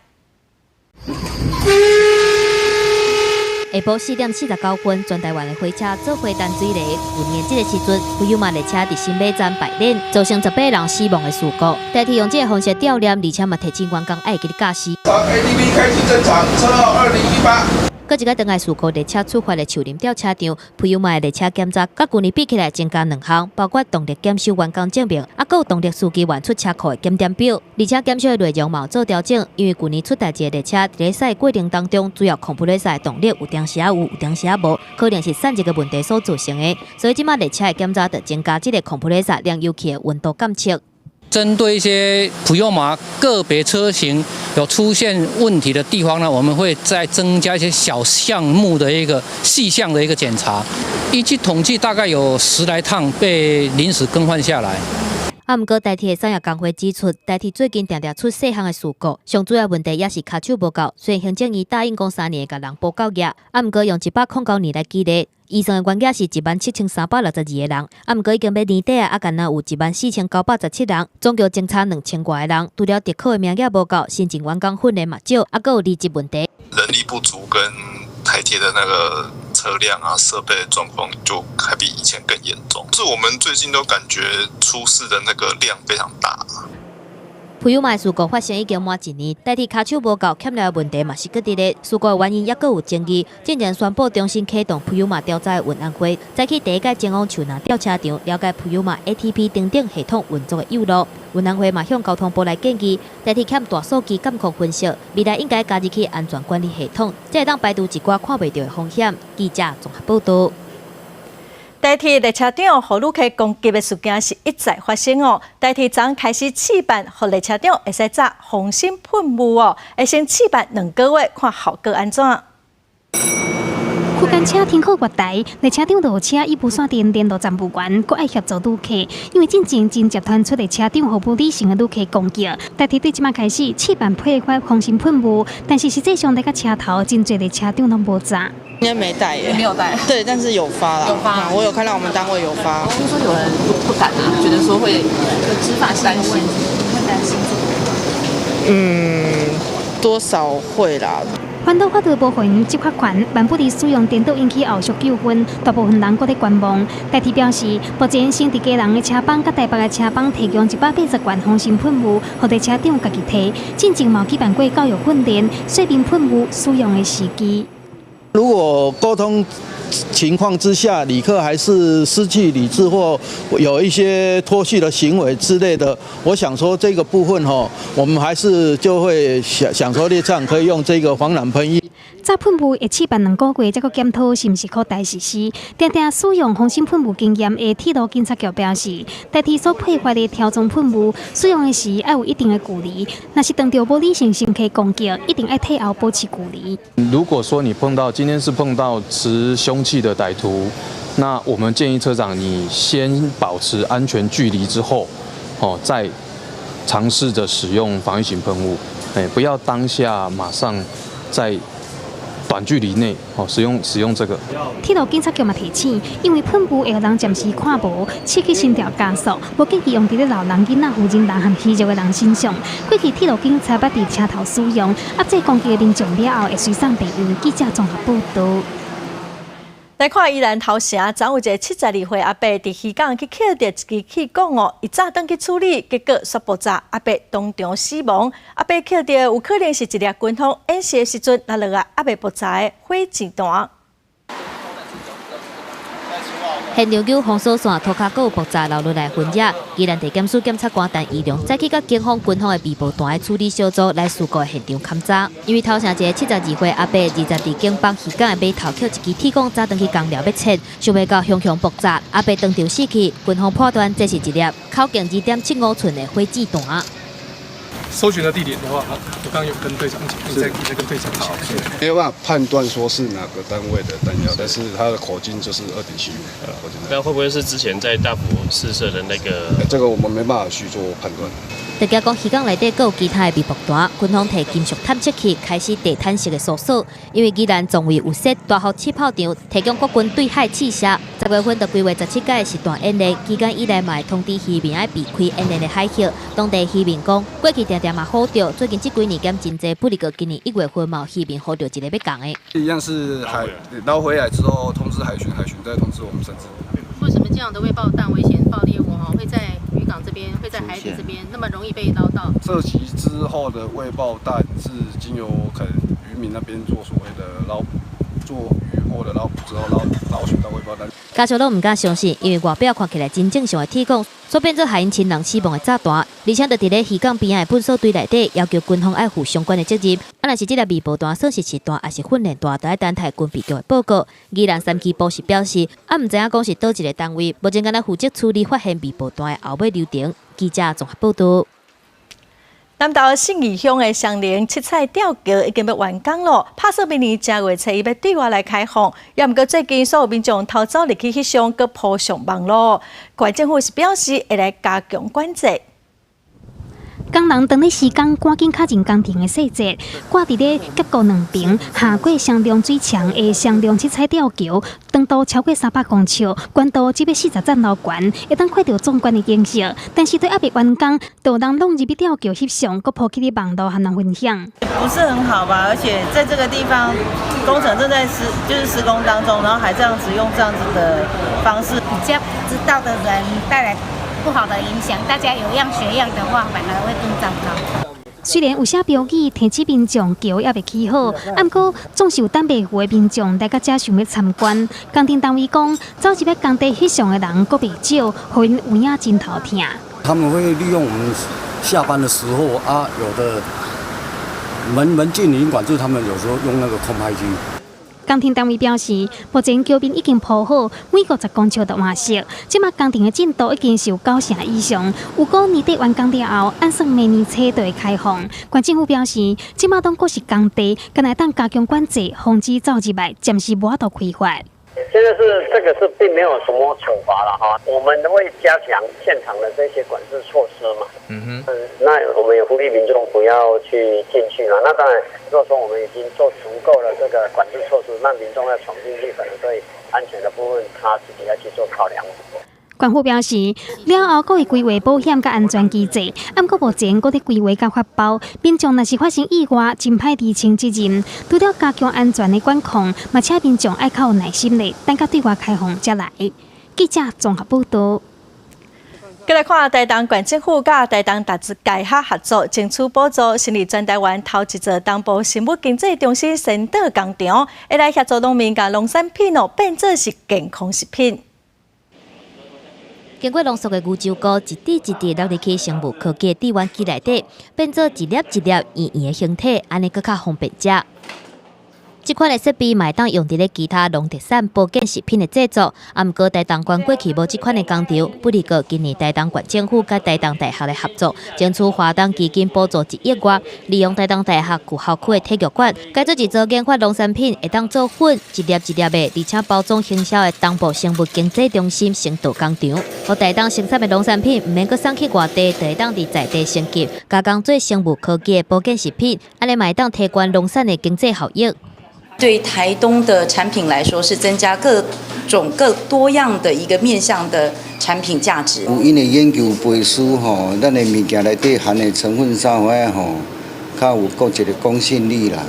下晡4點49分，全台灣的火車做伙等水雷。舊年這个時陣，普悠瑪列車佇新馬站敗輪，造成十八人死亡的事故。台鐵用這个方式吊唁，而且嘛提醒員工愛記得駕駛。 ADV 開啟正常，車號2018。閣一个當愛事故列車出發的樹林吊車場，普悠瑪的列車檢查，佮舊年比起來增加兩項，包括動力檢修員工證明，啊，閣有動力司機員出車庫的檢點表。而且檢修的內容嘛有做調整，因為舊年出代誌的列車佇咧駛過程當中，主要控制的動力有當時仔有，有當時仔無，可能是散熱的問題所造成的。所以這擺列車的檢查就增加這个控制燃油氣的溫度監測。針對一些普悠瑪個別車型有出現問題的地方呢，我們會再增加一些小項目的一個細項的一個檢查。依據統計，大概有10來趟被臨時更換下來。啊，毋過台鐵產業工會指出，台鐵最近定定出細項的事故，上主要問題也是跤手無夠。雖然行政院答應講3年會共人補夠額，啊，毋過用109年來舉例，預算的原額是17,362個人，啊，毋過已經欲年底啊，猶干焦有14,917人，總共爭差2000外個人。除了特考的名額無夠，新進員工訓練嘛少，啊，閣有離職問題。人力不足跟台鐵的那個車輛啊設備的狀況就還比以前更嚴重，是我們最近都感覺出事的那個量非常大。普悠瑪事故發生已經滿一年，台鐵跤手無夠，欠料的問題嘛是閣佇咧。事故的原因猶閣有爭議。進前宣布重新啟動普悠瑪調查的運安會，早起第一屆前往樹林調車場，了解普悠瑪 ATP 等等系統運作的有漏。運安會嘛向交通部來建議，台鐵欠大數據監控分析，未來應該加入去安全管理系統，才會當排除一寡看袂著的風險。記者綜合報導。台鐵列車長予旅客攻擊的事件是一再發生哦。台鐵昨開始試辦，予列車長會使擲防身噴霧哦，會先試辦2個月，看效果按怎。區間車停靠月台，列車長落車以無線電聯絡站務員，閣愛協助旅客，因為進前真濟傳出列車長予無理性的旅客攻擊。台鐵對這馬開始試辦配發防身噴霧，但是實際上來到車頭，真濟列車長攏無擲。應該沒帶耶，沒有帶。對，但是有發啦。有發，我有看到我們單位有發。聽說有人不敢啊，覺得說會有執法擔心，會擔心這個。嗯，多少會啦。環島法律無予𪜶執法權，萬不得使用顛倒引起後續糾紛，大部分人閣咧觀望。台鐵表示，目前先佇基隆的車幫佮台北的車幫提供180罐防身噴霧，予列車長家己提。進前嘛舉辦過教育訓練，說明噴霧使用的時機。如果溝通情況之下，旅客還是失去理智或有一些脫序的行為之類的，我想說這個部分吼，我們還是就會想想說列車長可以用這個防染噴霧。擲噴霧會試辦2個月，才閣檢討是毋是擴大實施。定定使用防身噴霧經驗的鐵路警察局表示，台鐵所配發的條狀噴霧使用的時愛有一定的距離，若是碰著無理性乘客攻擊，一定愛退後保持距離。如果說你碰到今天是碰到持兇器的歹徒，那我們建議車長你先保持安全距離之後，哦，再嘗試着使用防禦型噴霧，哎，不要當下馬上在短距離內哦使用這個。鐵路警察局嘛提醒，因為噴霧會予人暫時看無，刺激心跳加速，無建議用佇咧老人、囡仔、婦人和虛弱的人身上。過去鐵路警察捌佇車頭使用，壓制攻擊的民眾了後，會隨送病院。記者綜合報導。來看宜蘭頭城，昨有一個72歲阿伯佇漁港去抾著一支氣管哦，伊早轉去處理，結果煞爆炸，阿伯當場死亡。阿伯抾著有可能是一粒軍方演習的時陣，落落來猶未爆炸的火箭彈。現場有封鎖線，塗跤閣有爆炸流落來痕跡。宜蘭地檢署檢察官陳怡良早起佮警方、軍方的未爆彈的處理小組來事故現場勘查。因為頭城一個72歲阿伯，20佇景北漁港的碼頭抾一支鐵管，早轉去工寮欲切，想袂到雄雄爆炸，阿伯當場死去。軍方判斷這是一粒口徑2.75寸的火箭彈。搜尋的地點的話，我剛剛有跟隊長講，在跟隊長講，沒有辦法判斷說是哪個單位的彈藥，但是它的口徑就是2.75。那會不會是之前在大埔試射的那個？這個我們沒辦法去做判斷。特驚講漁港內底閣有其他的未爆彈，軍方提金屬探測器開始地毯式的搜索。因為宜蘭從未有設大幅試炮場，提供國軍對海試射。10月份就規劃17屆的實彈演練，期間以來嘛會通知漁民愛避開演練的海域。當地漁民講，過去定定嘛唬著，最近這幾年減真濟，不過今年1月份嘛有漁民唬著一個欲仝的。一樣是海撈回來之後通知海巡，海巡再通知我們省支。為什麼這樣的未爆彈危險爆裂物哈會在漁港這邊，會在海底這邊那麼容易被撈到？射擊之後的未爆彈是經由可能漁民那邊做所謂的撈捕，做漁獲的，然後不知道撈撈尋到尾巴。家屬攏毋敢相信，因為外表看起來真正常的鐵管，煞變做害𪜶親人死亡的炸彈，而且就佇咧漁港邊仔的糞埽堆內底，要求軍方愛負相關的責任。啊，若是這粒未爆彈算是實彈，抑是訓練彈，都愛等待軍備局的報告。宜蘭三機部是表示，啊，毋知影講是佗一个單位，目前敢若負責處理發現未爆彈的後尾流程。記者綜合報導。南投信義鄉的雙連七彩吊橋已經欲完工囉，拍算明年正月初一欲對外來開放。也毋過最近煞有民眾偷走入去翕相，閣鋪上網囉。縣政府是表示會來加強管制。工人當咧施工，趕緊敲進工程的細節，掛佇咧峽谷兩爿，下過雙龍水牆的雙龍七彩吊橋，長度超過300公尺，懸度只欲40層樓懸，會當看著壯觀的景色。但是對猶未完工，就有人攏入去吊橋翕相，閣鋪起咧網路和人分享。不是很好吧？而且在這個地方，工程正在施，就是施工當中，然後還這樣子用這樣子的方式，比較不知道的人帶來不好的影響，大家有樣學樣的話，反而會更糟糕。雖然有寫標語提醒民眾橋猶未起好，毋過總是有等袂赴的民眾來到遮想欲參觀。工程單位講，走入去工地翕相的人閣袂少，予𪜶有影真頭疼。他們會利用我們下班的時候啊，有的門禁已經管制，他們有時候用那個空拍機。工程單位表示，目前橋面已經鋪好，每50公尺就換色。這馬工程的進度已經是有9成以上。預估年底完工了後，按算明年初就會開放。縣政府表示，這馬當閣是工地，敢若會當加強管制，防止走入來，暫時無法度開發。現在是這個是並沒有什麼處罰了哈，我們會加強現場的這些管制措施嘛。那我們也呼籲民眾不要去進去了。那當然，如果說我們已經做足夠了這個管制措施，那民眾要闖進去，可能對安全的部分他自己要去做考量。縣府表示，了後閣會規劃保險佮安全機制，毋過目前閣佇規劃佮發包，民眾若是發生意外，真歹釐清責任。除了加強安全的管控，嘛請民眾愛較有耐心咧，等到對外開放才來。記者綜合報導。閣來看台東縣政府佮台東大學合作，爭取補助，成立全台灣頭一座東部生物經濟中心先導工廠，會來協助農民共農產品哦變做是健康食品。經過濃縮的牛樟菇，一滴一滴落入去生物科技的滴丸機內底，變做一粒一粒圓圓的形體，按呢閣較方便食。這款的設備嘛會當用佇咧其他農特產保健食品的製作，啊，毋過台東縣過去無這款的工廠，不過今年台東縣政府佮台東大學來合作，爭取華東基金補助1億外，利用台東大學舊校區的體育館，改做一座研發農產品會當做粉，一粒一粒的，而且包裝行銷的東部生物經濟中心先導工廠，予台東生產的農產品毋免閣送去外地，就會當佇在地升級，加工做生物科技的保健食品，按呢嘛會當提懸農產的經濟效益。對台東的產品來說，是增加各種各多樣的一個面向的產品價值。有𪜶的研究背書吼，咱的物件內底含的成分啥物吼，較有閣一個公信力啦。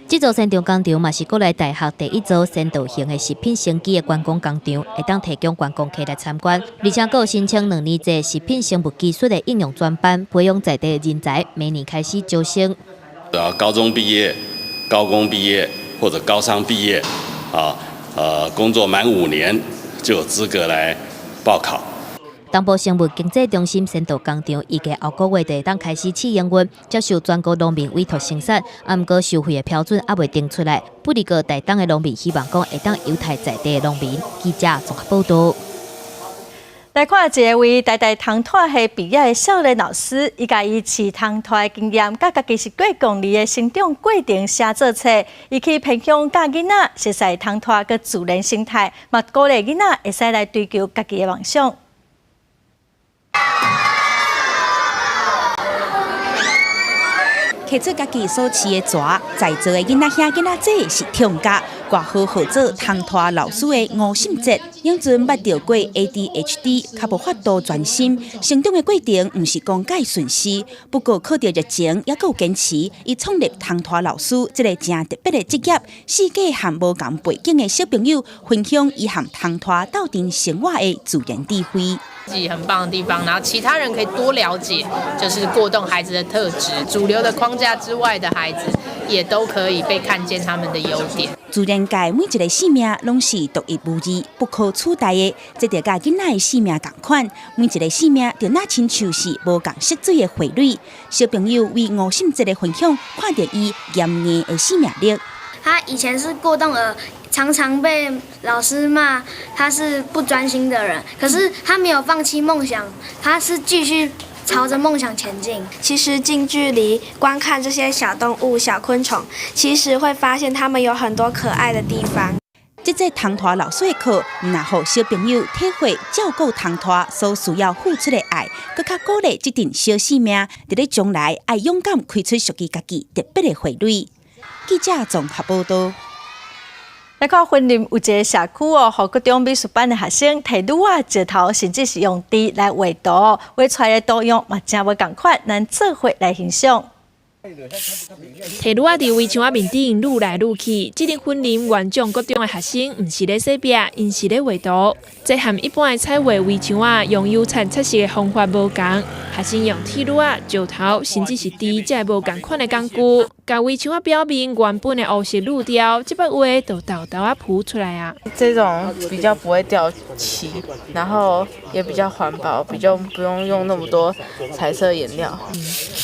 這座先導工廠嘛是國內大學第一座先導型的食品升級的觀光工廠，會當提供觀光客來參觀，而且閣有申請2年制食品生物技術的應用專班，培養在地人才，明年開始招生。高中畢業、高工畢業或者高商畢業，啊，工作滿5年就有資格來報考。東部生物經濟中心先導工廠預計後個月就會當開始試營運，接受全國農民委託生產，啊，毋過收費的標準猶未定出來。不過台東的農民希望講會當優待在地的農民。記者綜合報導。來看一个為台大通傳系畢業的少年老師，伊共伊飼通兔的經驗，佮家己是過共離的成長過程寫做冊，伊去偏鄉教囡仔，熟似通兔佮自然生態，嘛鼓勵囡仔會使來追求家己的夢想。提出家己所飼的蛇，在座的囡仔兄囡仔姊是痛教，外號號做通兔老師的吳信哲，永尊捌著過 ADHD，較無法度專心，成長的過程毋是講介順遂，不過靠著熱情，猶閣有堅持，伊創立通兔老師這个誠特別的職業，四界和無仝背景的小朋友分享伊和通兔鬥陣生活的自然智慧。自己很棒的地方，然後其他人可以多了解，就是過動孩子的特質，主流的框架之外的孩子，也都可以被看見他們的優點。自然界每一个生命攏是獨一無二、不可取代的，這就佮囡仔的生命仝款。每一个生命就若親像是無仝色水的花蕊。小朋友為吳心哲的分享，看著伊嚴硬的生命力。他以前是過動兒，常常被老師罵他是不專心的人。可是他沒有放棄夢想，他是繼續朝着夢想前進。其實近距離觀看這些小動物、小昆蟲，其實會發現它們有很多可愛的地方。這節唐拖老師的課，毋但予小朋友體會照顧唐拖所需要付出的愛，閣較鼓勵這陣小生命，佇咧將來愛勇敢開出屬於家己特別的花蕊。記者綜合報道。來看雲林有一个社區哦，予國中美術班的學生提擄仔、石頭，甚至是用豬來畫圖，畫出來的圖樣嘛誠無仝款，咱做伙來欣賞。提擄仔佇圍牆仔面頂擄來擄去，這陣雲林元長國中的學生毋是咧洗壁，𪜶是咧畫圖。這和一般的彩畫圍牆仔用油漆擦色的方法無仝，學生用鐵擄仔、石頭，甚至是豬這个無仝款的工具，共圍牆仔表面原本的烏色濾掉，這擺畫就沓沓仔浮出來啊。這種比較不會掉漆，然後也比較環保，比較不用用那麼多彩色顏料。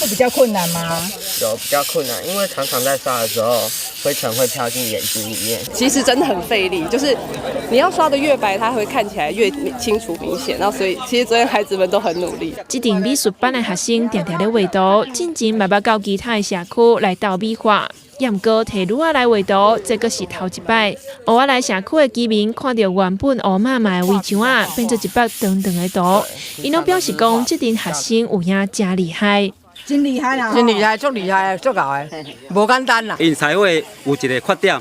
會比較困難嗎？有比較困難，因為常常在刷的時候，灰塵會飄進眼睛裡面。其實真的很費力，就是你要刷得越白，它會看起來越清楚明顯。然後所以其實昨天孩子們都很努力。這陣美術班的學生定定咧畫圖，進前嘛捌到其他的社區來鬥美畫，也毋過提擄仔來畫圖，這閣是頭一擺。蚵仔內社區的居民看著原本烏麻麻的圍牆仔，變做一幅長長的圖，𪜶攏表示講，這陣學生有影誠厲害。真厲害啦！真厲害，足厲害，足𠢕的，無簡單啦。𪜶彩畫有一个缺點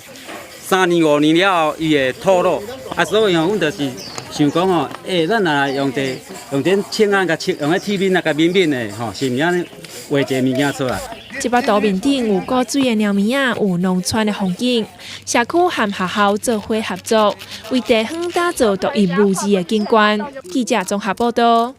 ，3年5年了後，伊會脫落，啊，所以吼，阮就是想講吼，咱若用這用這青仔共清，用彼鐵面啊，共抿抿的吼，是毋是按呢畫一个物件出來？這幅圖面頂有古水的貓物仔，有農村的風景。社區和學校做伙合作，為地方打造獨一無二的景觀。記者綜合報道。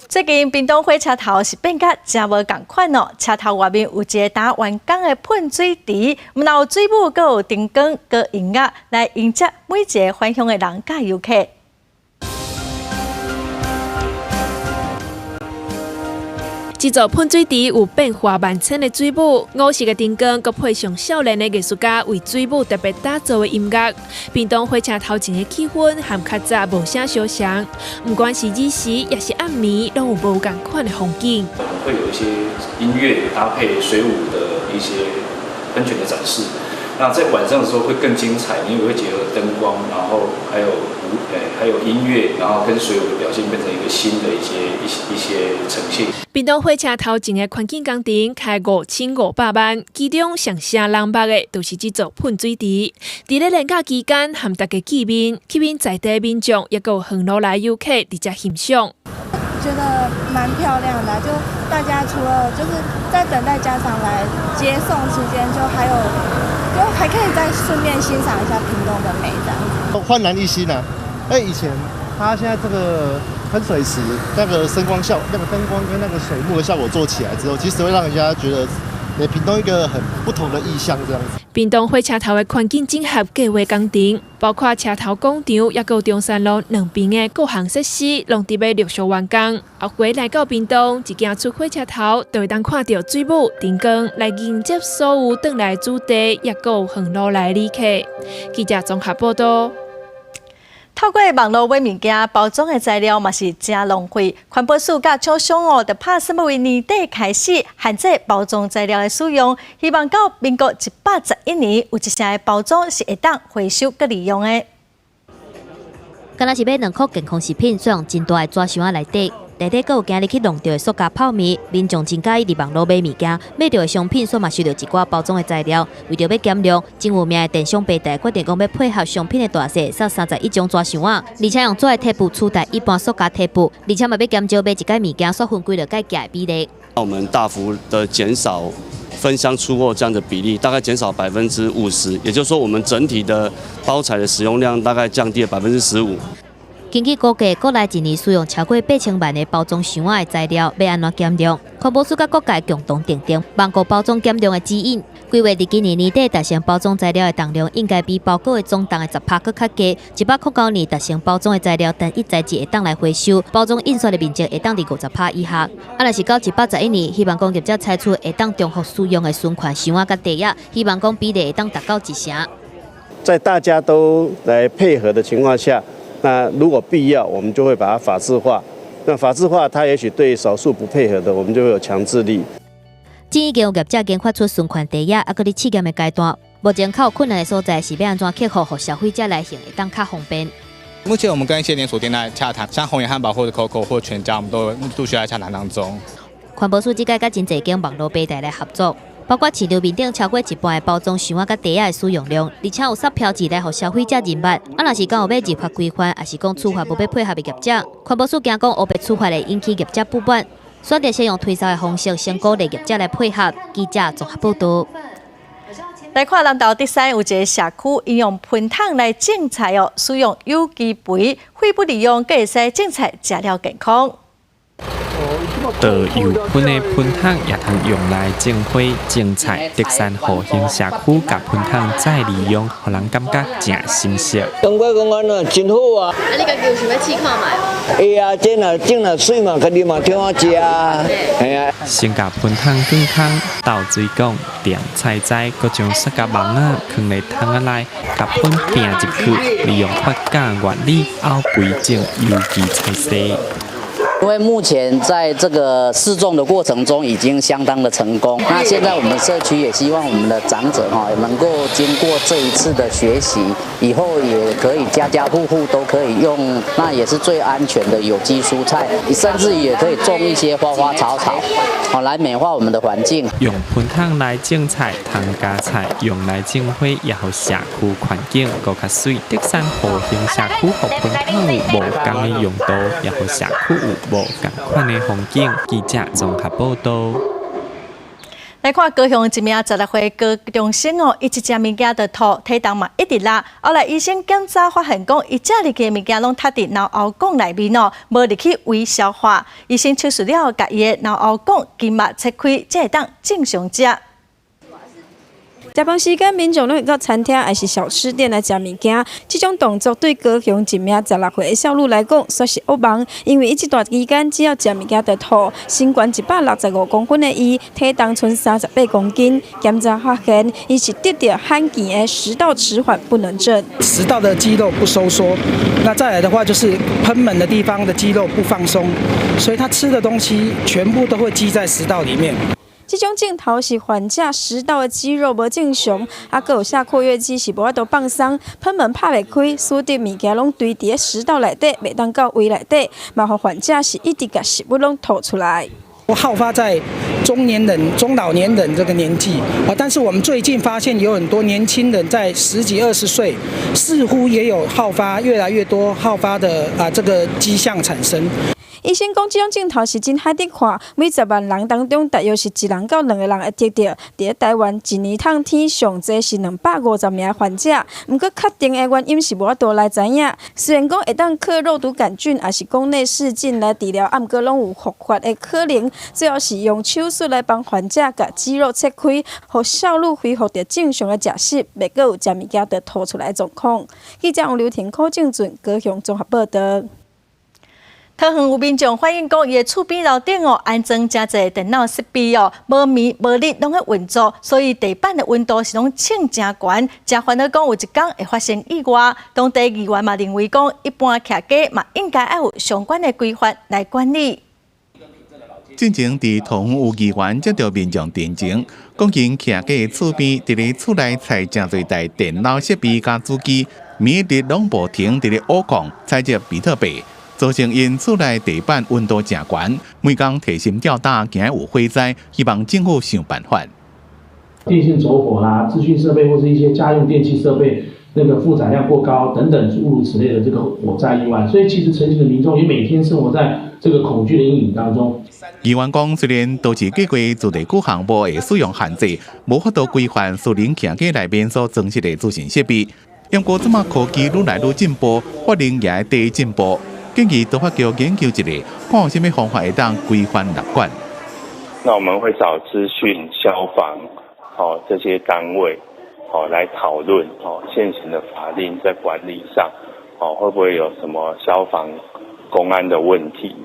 最近屏東火車頭是變甲誠無仝款哦，車頭外面有一个焦完工的噴水池，毋但有水舞，閣有燈光、閣音樂來迎接每一个返鄉的人佮遊客。這座噴水池有變化萬千的水舞，五色的燈光，閣配上少年的藝術家為水舞特別打造的音樂。屏東火車頭前的氣氛和較早無啥相像，毋管是日時抑是暗暝，攏有無仝款的風景。我們會有一些音樂搭配水舞的一些噴泉的展示。那在晚上的時候會更精彩，因為會結合燈光，然後還有舞，還有音樂，然後跟水舞的表現變成一個新的一些呈現。屏東火車頭前的環境工程開5500萬，其中上聲人目的，就是這座噴水池。佇咧連假期間，和大家見面，吸引在地民眾，抑閣有遠路來遊客佇遮欣賞。覺得蠻漂亮的，就大家除了就是在等待家長來接送期間，就還有就還可以再順便欣賞一下屏東的美，這樣子。煥然一新啊！以前它現在這個噴水池那個聲光效、那個燈光跟那個水幕的效果做起來之後，其實會讓人家覺得，屏東一個很不同的意象這樣子。屏東火車頭的環境整合計劃工程，包括車頭廣場，抑閣有中山路兩邊的各項設施，攏佇欲陸續完工。後回來到屏東，一行出火車頭，就會當看著水舞、燈光來迎接所有轉來主地，抑閣有遠路來旅客。記者綜合報道。透過網路買物件，包裝的材料嘛是誠浪費。環保署佮廠商哦，就拍算欲為年底開始限制包裝材料的使用，希望到民國111年，有一成的包裝是會當回收閣利用的。敢若是買兩箍健康食品，煞用真大的紙箱仔內底，內底閣有今日去弄著的塑膠泡麵。民眾真佮意佇網路買物件，買著的商品煞嘛收著一寡包裝的材料。為著欲減量，真有名的電商平台決定講欲配合商品的大細，送31種紙箱仔，而且用紙的提布取代一般塑膠提布，而且嘛欲減少買一擺物件煞分幾落蓋寄的比例。我們大幅的減少分箱出貨這樣的比例，大概減少50%，也就是說，我們整體的包材的使用量大概降低了15%。根據估計，國內一年使用超過8000萬个包裝箱仔的材料，欲按怎減量？環保署佮各界共同訂定網購包裝減量的指引。規劃佇今年年底達成包裝材料的重量應該比包裹的總重的10%閣較低。109年達成包裝的材料單一材質會當來回收，包裝印刷的面積會當佇50%以下。啊，若是到111年，希望講業者採取會當重複使用的循環箱仔佮袋仔，希望講比例會當達到一成。在大家都來配合的情況下，那如果必要，我們就會把它法制化。那法制化，它也許對少數不配合的，我們就會有強制力。這已經有業者研發出循環袋仔，猶閣佇試驗的階段。目前較有困難的所在是欲按怎克服，予消費者來用會當較方便。目前我們跟一些連鎖店在洽談，像紅眼漢堡或者 COCO 或全家，我們都陸續在洽談當中。環保署這擺佮真濟間網路平台來合作，包括市場面頂超過一半的包裝箱仔佮袋仔的使用量，而且有索標誌來予消費者認捌。啊，若是講有欲入法規範，抑是講處罰無欲配合的業者，環保署驚講烏白處罰會引起業者不滿，選擇先用推銷的方式，先鼓勵業者來配合。記者綜合報導。來看南投竹山有一个社區，𪜶用噴桶來種菜哦，使用有機肥，廢不利用，閣會使種菜食了健康。倒油噴的噴桶也通用來種花、種菜。竹山復興社區共噴桶再利用，予人感覺誠新鮮。感覺講按呢真好啊！啊，你家己有想欲試看覓無？會啊，這若種若媠嘛，家己嘛挺好食啊。嘿啊。先共噴桶捲空，倒水管、墊菜栽，閣將塑膠網仔囥佇桶仔內，共噴拚入去，利用發酵原理漚肥種有機菜薽。因為目前在這個試種的過程中已經相當的成功，那現在我們社區也希望我們的長者哈能夠經過這一次的學習，以後也可以家家戶戶都可以用，那也是最安全的有機蔬菜，甚至也可以種一些花花草草，好來美化我們的環境。用噴桶來種菜、通加菜，用來種花，也予社區環境閣較媠。竹山復興社區予噴桶有無仝的用途，也予社區有無仝款的風景。記者綜合報導。來看高雄一名16歲高中生哦，伊一食物件就吐，體重嘛一直落。後來醫生檢查發現講，伊食入去的物件攏塞佇瘻喉管內面哦，無入去胃消化。醫生手術了後，共伊的瘻喉管筋膜切開，才會當正常食。食飯時間，民眾攏會到餐廳抑是小吃店來食物件。這種動作對高雄一名16歲的少女來講，算是噩夢，因為伊這段期間只要食物件就吐，身懸165公分的伊，體重賰38公斤。檢查發現，伊是得著罕見的食道遲緩不能症。食道的肌肉不收縮，那再來的話就是賁門的地方的肌肉不放鬆，所以他吃的東西全部都會積在食道裡面。這種症頭是患者食道的肌肉無正常，啊，閣有寫括約肌是無法度放鬆，賁門拍袂開，使得物件攏堆佇食道內底，袂當到胃內底，嘛予患者是一直共食物攏吐出來。好發在中年人、中老年人這個年紀啊，但是我們最近發現有很多年輕人在十幾、20歲，似乎也有好發，越來越多好發的啊這個跡象產生。醫生講，這種症頭是真罕得看，每10萬人當中，大約是一人到兩個人會得著。佇咧台灣，一年通天上濟是250名患者，毋過確定的原因是無法度來知影。雖然講會當靠肉毒桿菌，抑是講內視鏡來治療，啊，毋過攏有復發的可能。最後是用手術來幫患者共肌肉切開，予少女恢復著正常的食食，袂閣有食物件就吐出來的狀況。記者王劉婷、柯正俊高雄綜合報導。桃園有民眾反映講，伊的厝邊樓頂哦安裝誠濟電腦設備哦，無暝無日攏咧運作，所以地板的溫度是攏衝誠懸，誠煩惱講有一工會發生意外。當地議員嘛認為講，一般徛家嘛應該愛有相關的規範來管理。進前佇桃園有議員接著民眾陳情，講𪜶徛家厝邊佇咧厝內載誠濟台電腦設備佮主機，暝日攏無停佇咧挖礦採集比特幣。造成𪜶厝內地板溫度誠懸，每工提心吊膽，驚有火災，希望政府想辦法。電線走火啦，資訊設備或是一些家用電器設備，那個負載量過高等等諸如此類的這個火災意外，所以其實陳情的民眾也每天生活在這個恐懼的陰影當中。議員講，雖然都市計畫做地幾項目會使用限制，無法度規範私人徛家內面所裝設的資訊設備，毋過這馬科技愈來愈進步，法令也會進步。建議都發局研究一下，看有啥物方法會當規範納管。那我們會找資訊、消防，哦這些單位，哦來討論，哦現行的法令在管理上，哦會不會有什麼消防、公安的問題？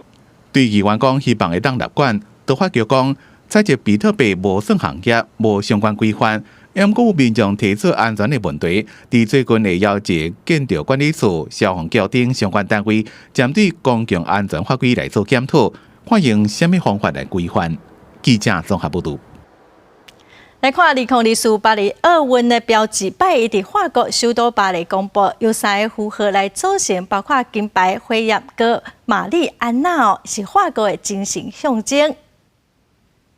對議員講，希望會當立管，都發覺講，採集比特幣無算行業，無相關規範，毋過有民眾提出安全的問題。佇最近會要求建築管理處、消防局等相關單位，針對公共安全法規來做檢討，看用啥物方法來規範。記者綜合報導。來看2024巴黎奧運的標誌擺，伊佇法國首都巴黎公布，由三个符號來組成，包括金牌、火焰、佮瑪麗安娜哦，是法國的精神象徵。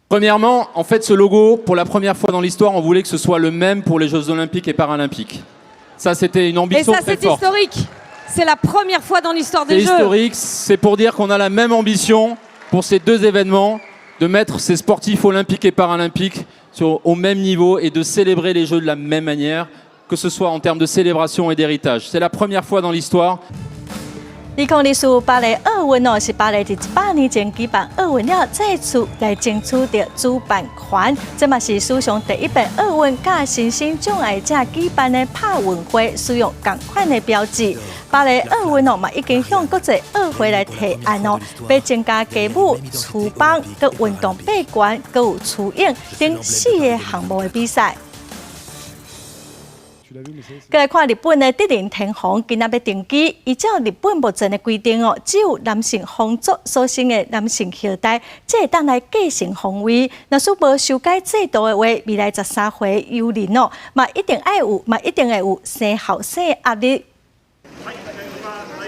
Premièrement, en fait, ce logo, pour la première fois dans l'histoire, on voulait que ce soit le même pour les Jeux Olympiques et Paralympiques. Ça, c'était une ambition Et ça, très c'est forte. historique. C'est la première fois dans l'histoire C'est des Jeux. Historique, c'est pour dire qu'on a la même ambition pour ces deux événements, de mettre ces sportifs olympiques et paralympiques au même niveau et de célébrer les Jeux de la même manière, que ce soit en termes de célébration et d'héritage. C'est la première fois dans l'histoire. 2024巴黎奧運哦，是巴黎佇100年前舉辦奧運了，再次來爭取著主辦權。這嘛是史上第一遍奧運佮身心障礙者舉辦的帕運會使用仝款的標誌。巴黎奧運哦，嘛已經向國際奧會來提案哦，欲增加街舞、廚房、佮運動八拳、閣有廚泳等四个項目的比賽。閣來看日本的德仁天皇今仔欲登基，依照日本目前的規定哦，只有男性皇族所生的男性後代，才會當來繼承皇位。若是無修改制度的話，未來13歲悠仁哦，嘛一定愛有，嘛一定會有生後生的壓力。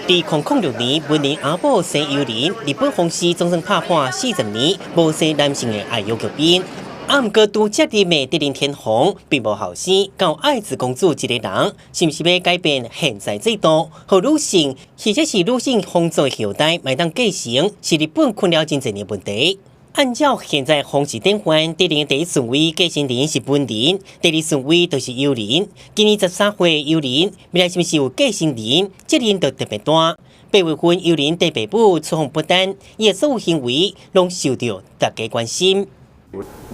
2006年，文仁阿母生悠仁，日本皇室總算拍破40年無生男性的愛玉局面。啊，毋過拄接任的德仁天皇並無後生，佮愛子公主一个人，是毋是欲改變現在制度，予女性或者是女性皇族後代會當繼承，是日本困擾真濟年問題。按照現在皇室典範，德仁第一順位繼承人是文仁，第二順位就是悠仁。今年13歲悠仁，未來是毋是有繼承人，責任就特別大。8月份悠仁綴爸母出訪不丹，伊的所有行為攏受著大家關心。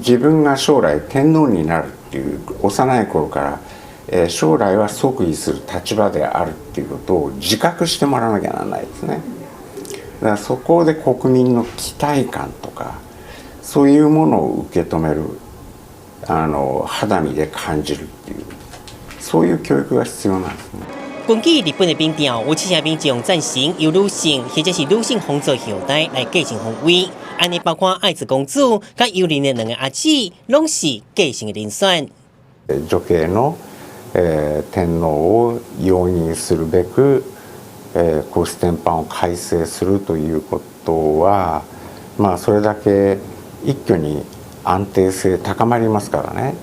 自分が将来天皇になるっていう幼い頃から、将来は即位する立場であるっていうことを自覚してもらわなきゃならないですね。だからそこで国民の期待感とかそういうものを受け止める肌身で感じるっていうそういう教育が必要なんですね。根據日本的民調，有七成民眾贊成由女性或者是女性皇族後代來繼承皇位，按呢包括愛子公主佮悠仁的兩个阿姊，攏是繼承的人選。女系の天皇を容認するべく皇室典範を改正するということは、まあそれだけ一挙に安定性高まりますからね。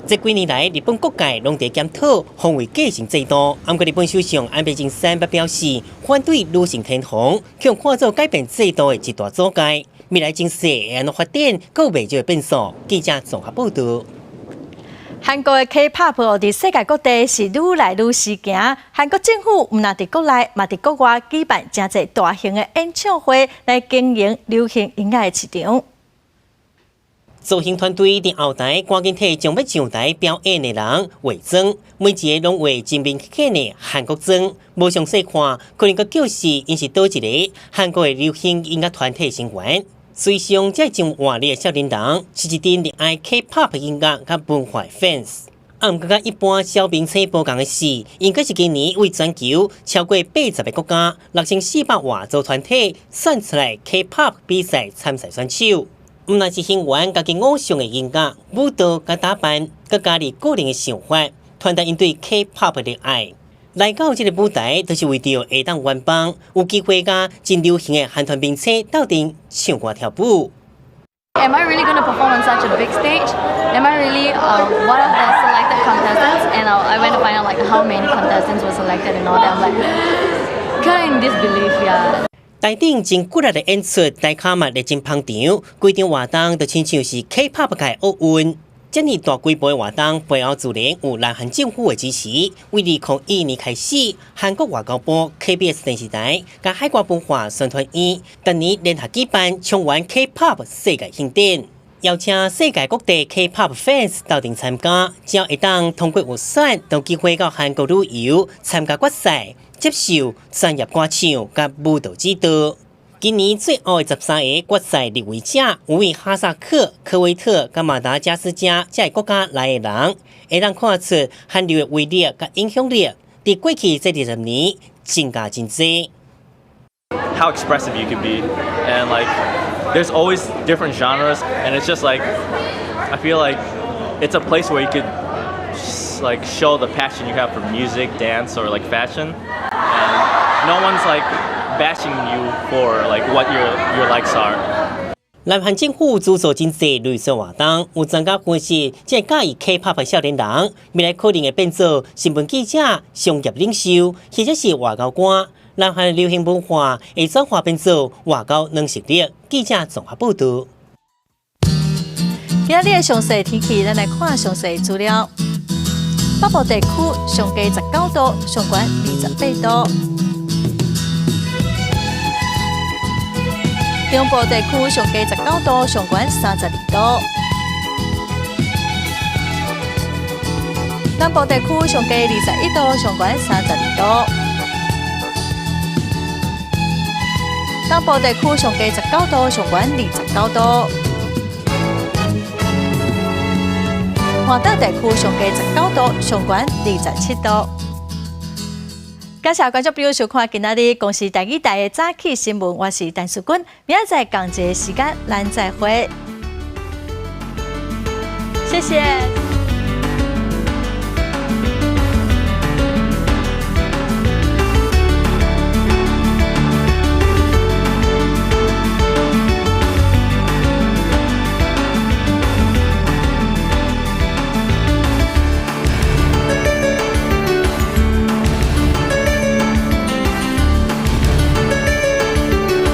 這幾年來，日本各界攏佇檢討皇位繼承制度。毋過日本首相安倍晉三捌表示，反對女性天皇，恐看做改變制度的一大阻礙。未來情勢會按怎發展，閣有袂少的變數。記者綜合報導。韓國的 K-pop 哦，佇世界各地是愈來愈時行。韓國政府毋但佇國內，嘛佇國外舉辦誠濟大型的演唱會，來經營流行音樂的市場。造型團隊佇後台趕緊替將欲上台表演的人化妝，每一个攏畫真明顯的韓國妝，無詳細看，可能閣叫是𪜶是佗一个韓國的流行音樂團體成員。隨上這真活力的少年人，是一陣熱愛 K-pop 音樂佮文化 fans。啊，毋過佮一般小明星無仝的是，𪜶閣是今年為全球超過80个國家6400外組團體選出來 K-pop 比賽參賽選手。毋但是成員家己偶像的音樂、舞蹈佮打扮，閣加入個人的想法，傳達𪜶對 K-pop 的熱愛。來到這个舞台，就是為著會當圓夢，有機會佮真流行的韓團明星鬥陣唱歌跳舞。 Am I really going to perform on such a big stage? Am I really one of the selected contestants? And I went to find out like how many contestants were selected and all that. I'm like, kind of in disbelief, yeah. 台頂真骨力的演出，台跤嘛熱情捧場，規場活動就親像是 K-pop 界奧運。這爾大規模的活動背後自然有南韓政府的支持。為2001年開始，韓國外交部、KBS 電視台佮海外文化宣傳院，逐年聯合舉辦唱完 K-pop 世界慶典。邀請世界各地 K-pop fans 鬥陣參加，只要會當通過預選，就有機會到韓國旅遊參加決賽，接受專業歌唱佮舞蹈指導。今年最後的13个決賽入圍者，有位哈薩克、科威特佮馬達加斯加這个國家來的人，會當看出韓流的威力佮影響力，佇過去這20年增加真濟。 How expressive you can be, and like there's always different genres, and it's just like I feel like it's a place where you could like show the passion you have for music, dance, or like fashion, and no one's like bashing you for like what your likes are. 南韓政府資助真濟類似活動，有專家分析，這个佮意 K-pop 的少年人，未來可能會變做新聞記者、商業領袖，或者是外交官。南韓流行文化會轉化變做外交軟實力。記者綜合報導。今仔日的詳細天氣，咱來看詳細資料。北部地區上低19度，上懸28度。中部地區上低19度，上懸32度。南部地區上低21度，上懸32度。東部地區上低19度，上懸29度。華東地區上低19度，上懸27度。感謝觀眾朋友收看今仔日公視台語台的早起新聞，我是陳淑君，明仔載仝一个時間，咱再會。謝謝。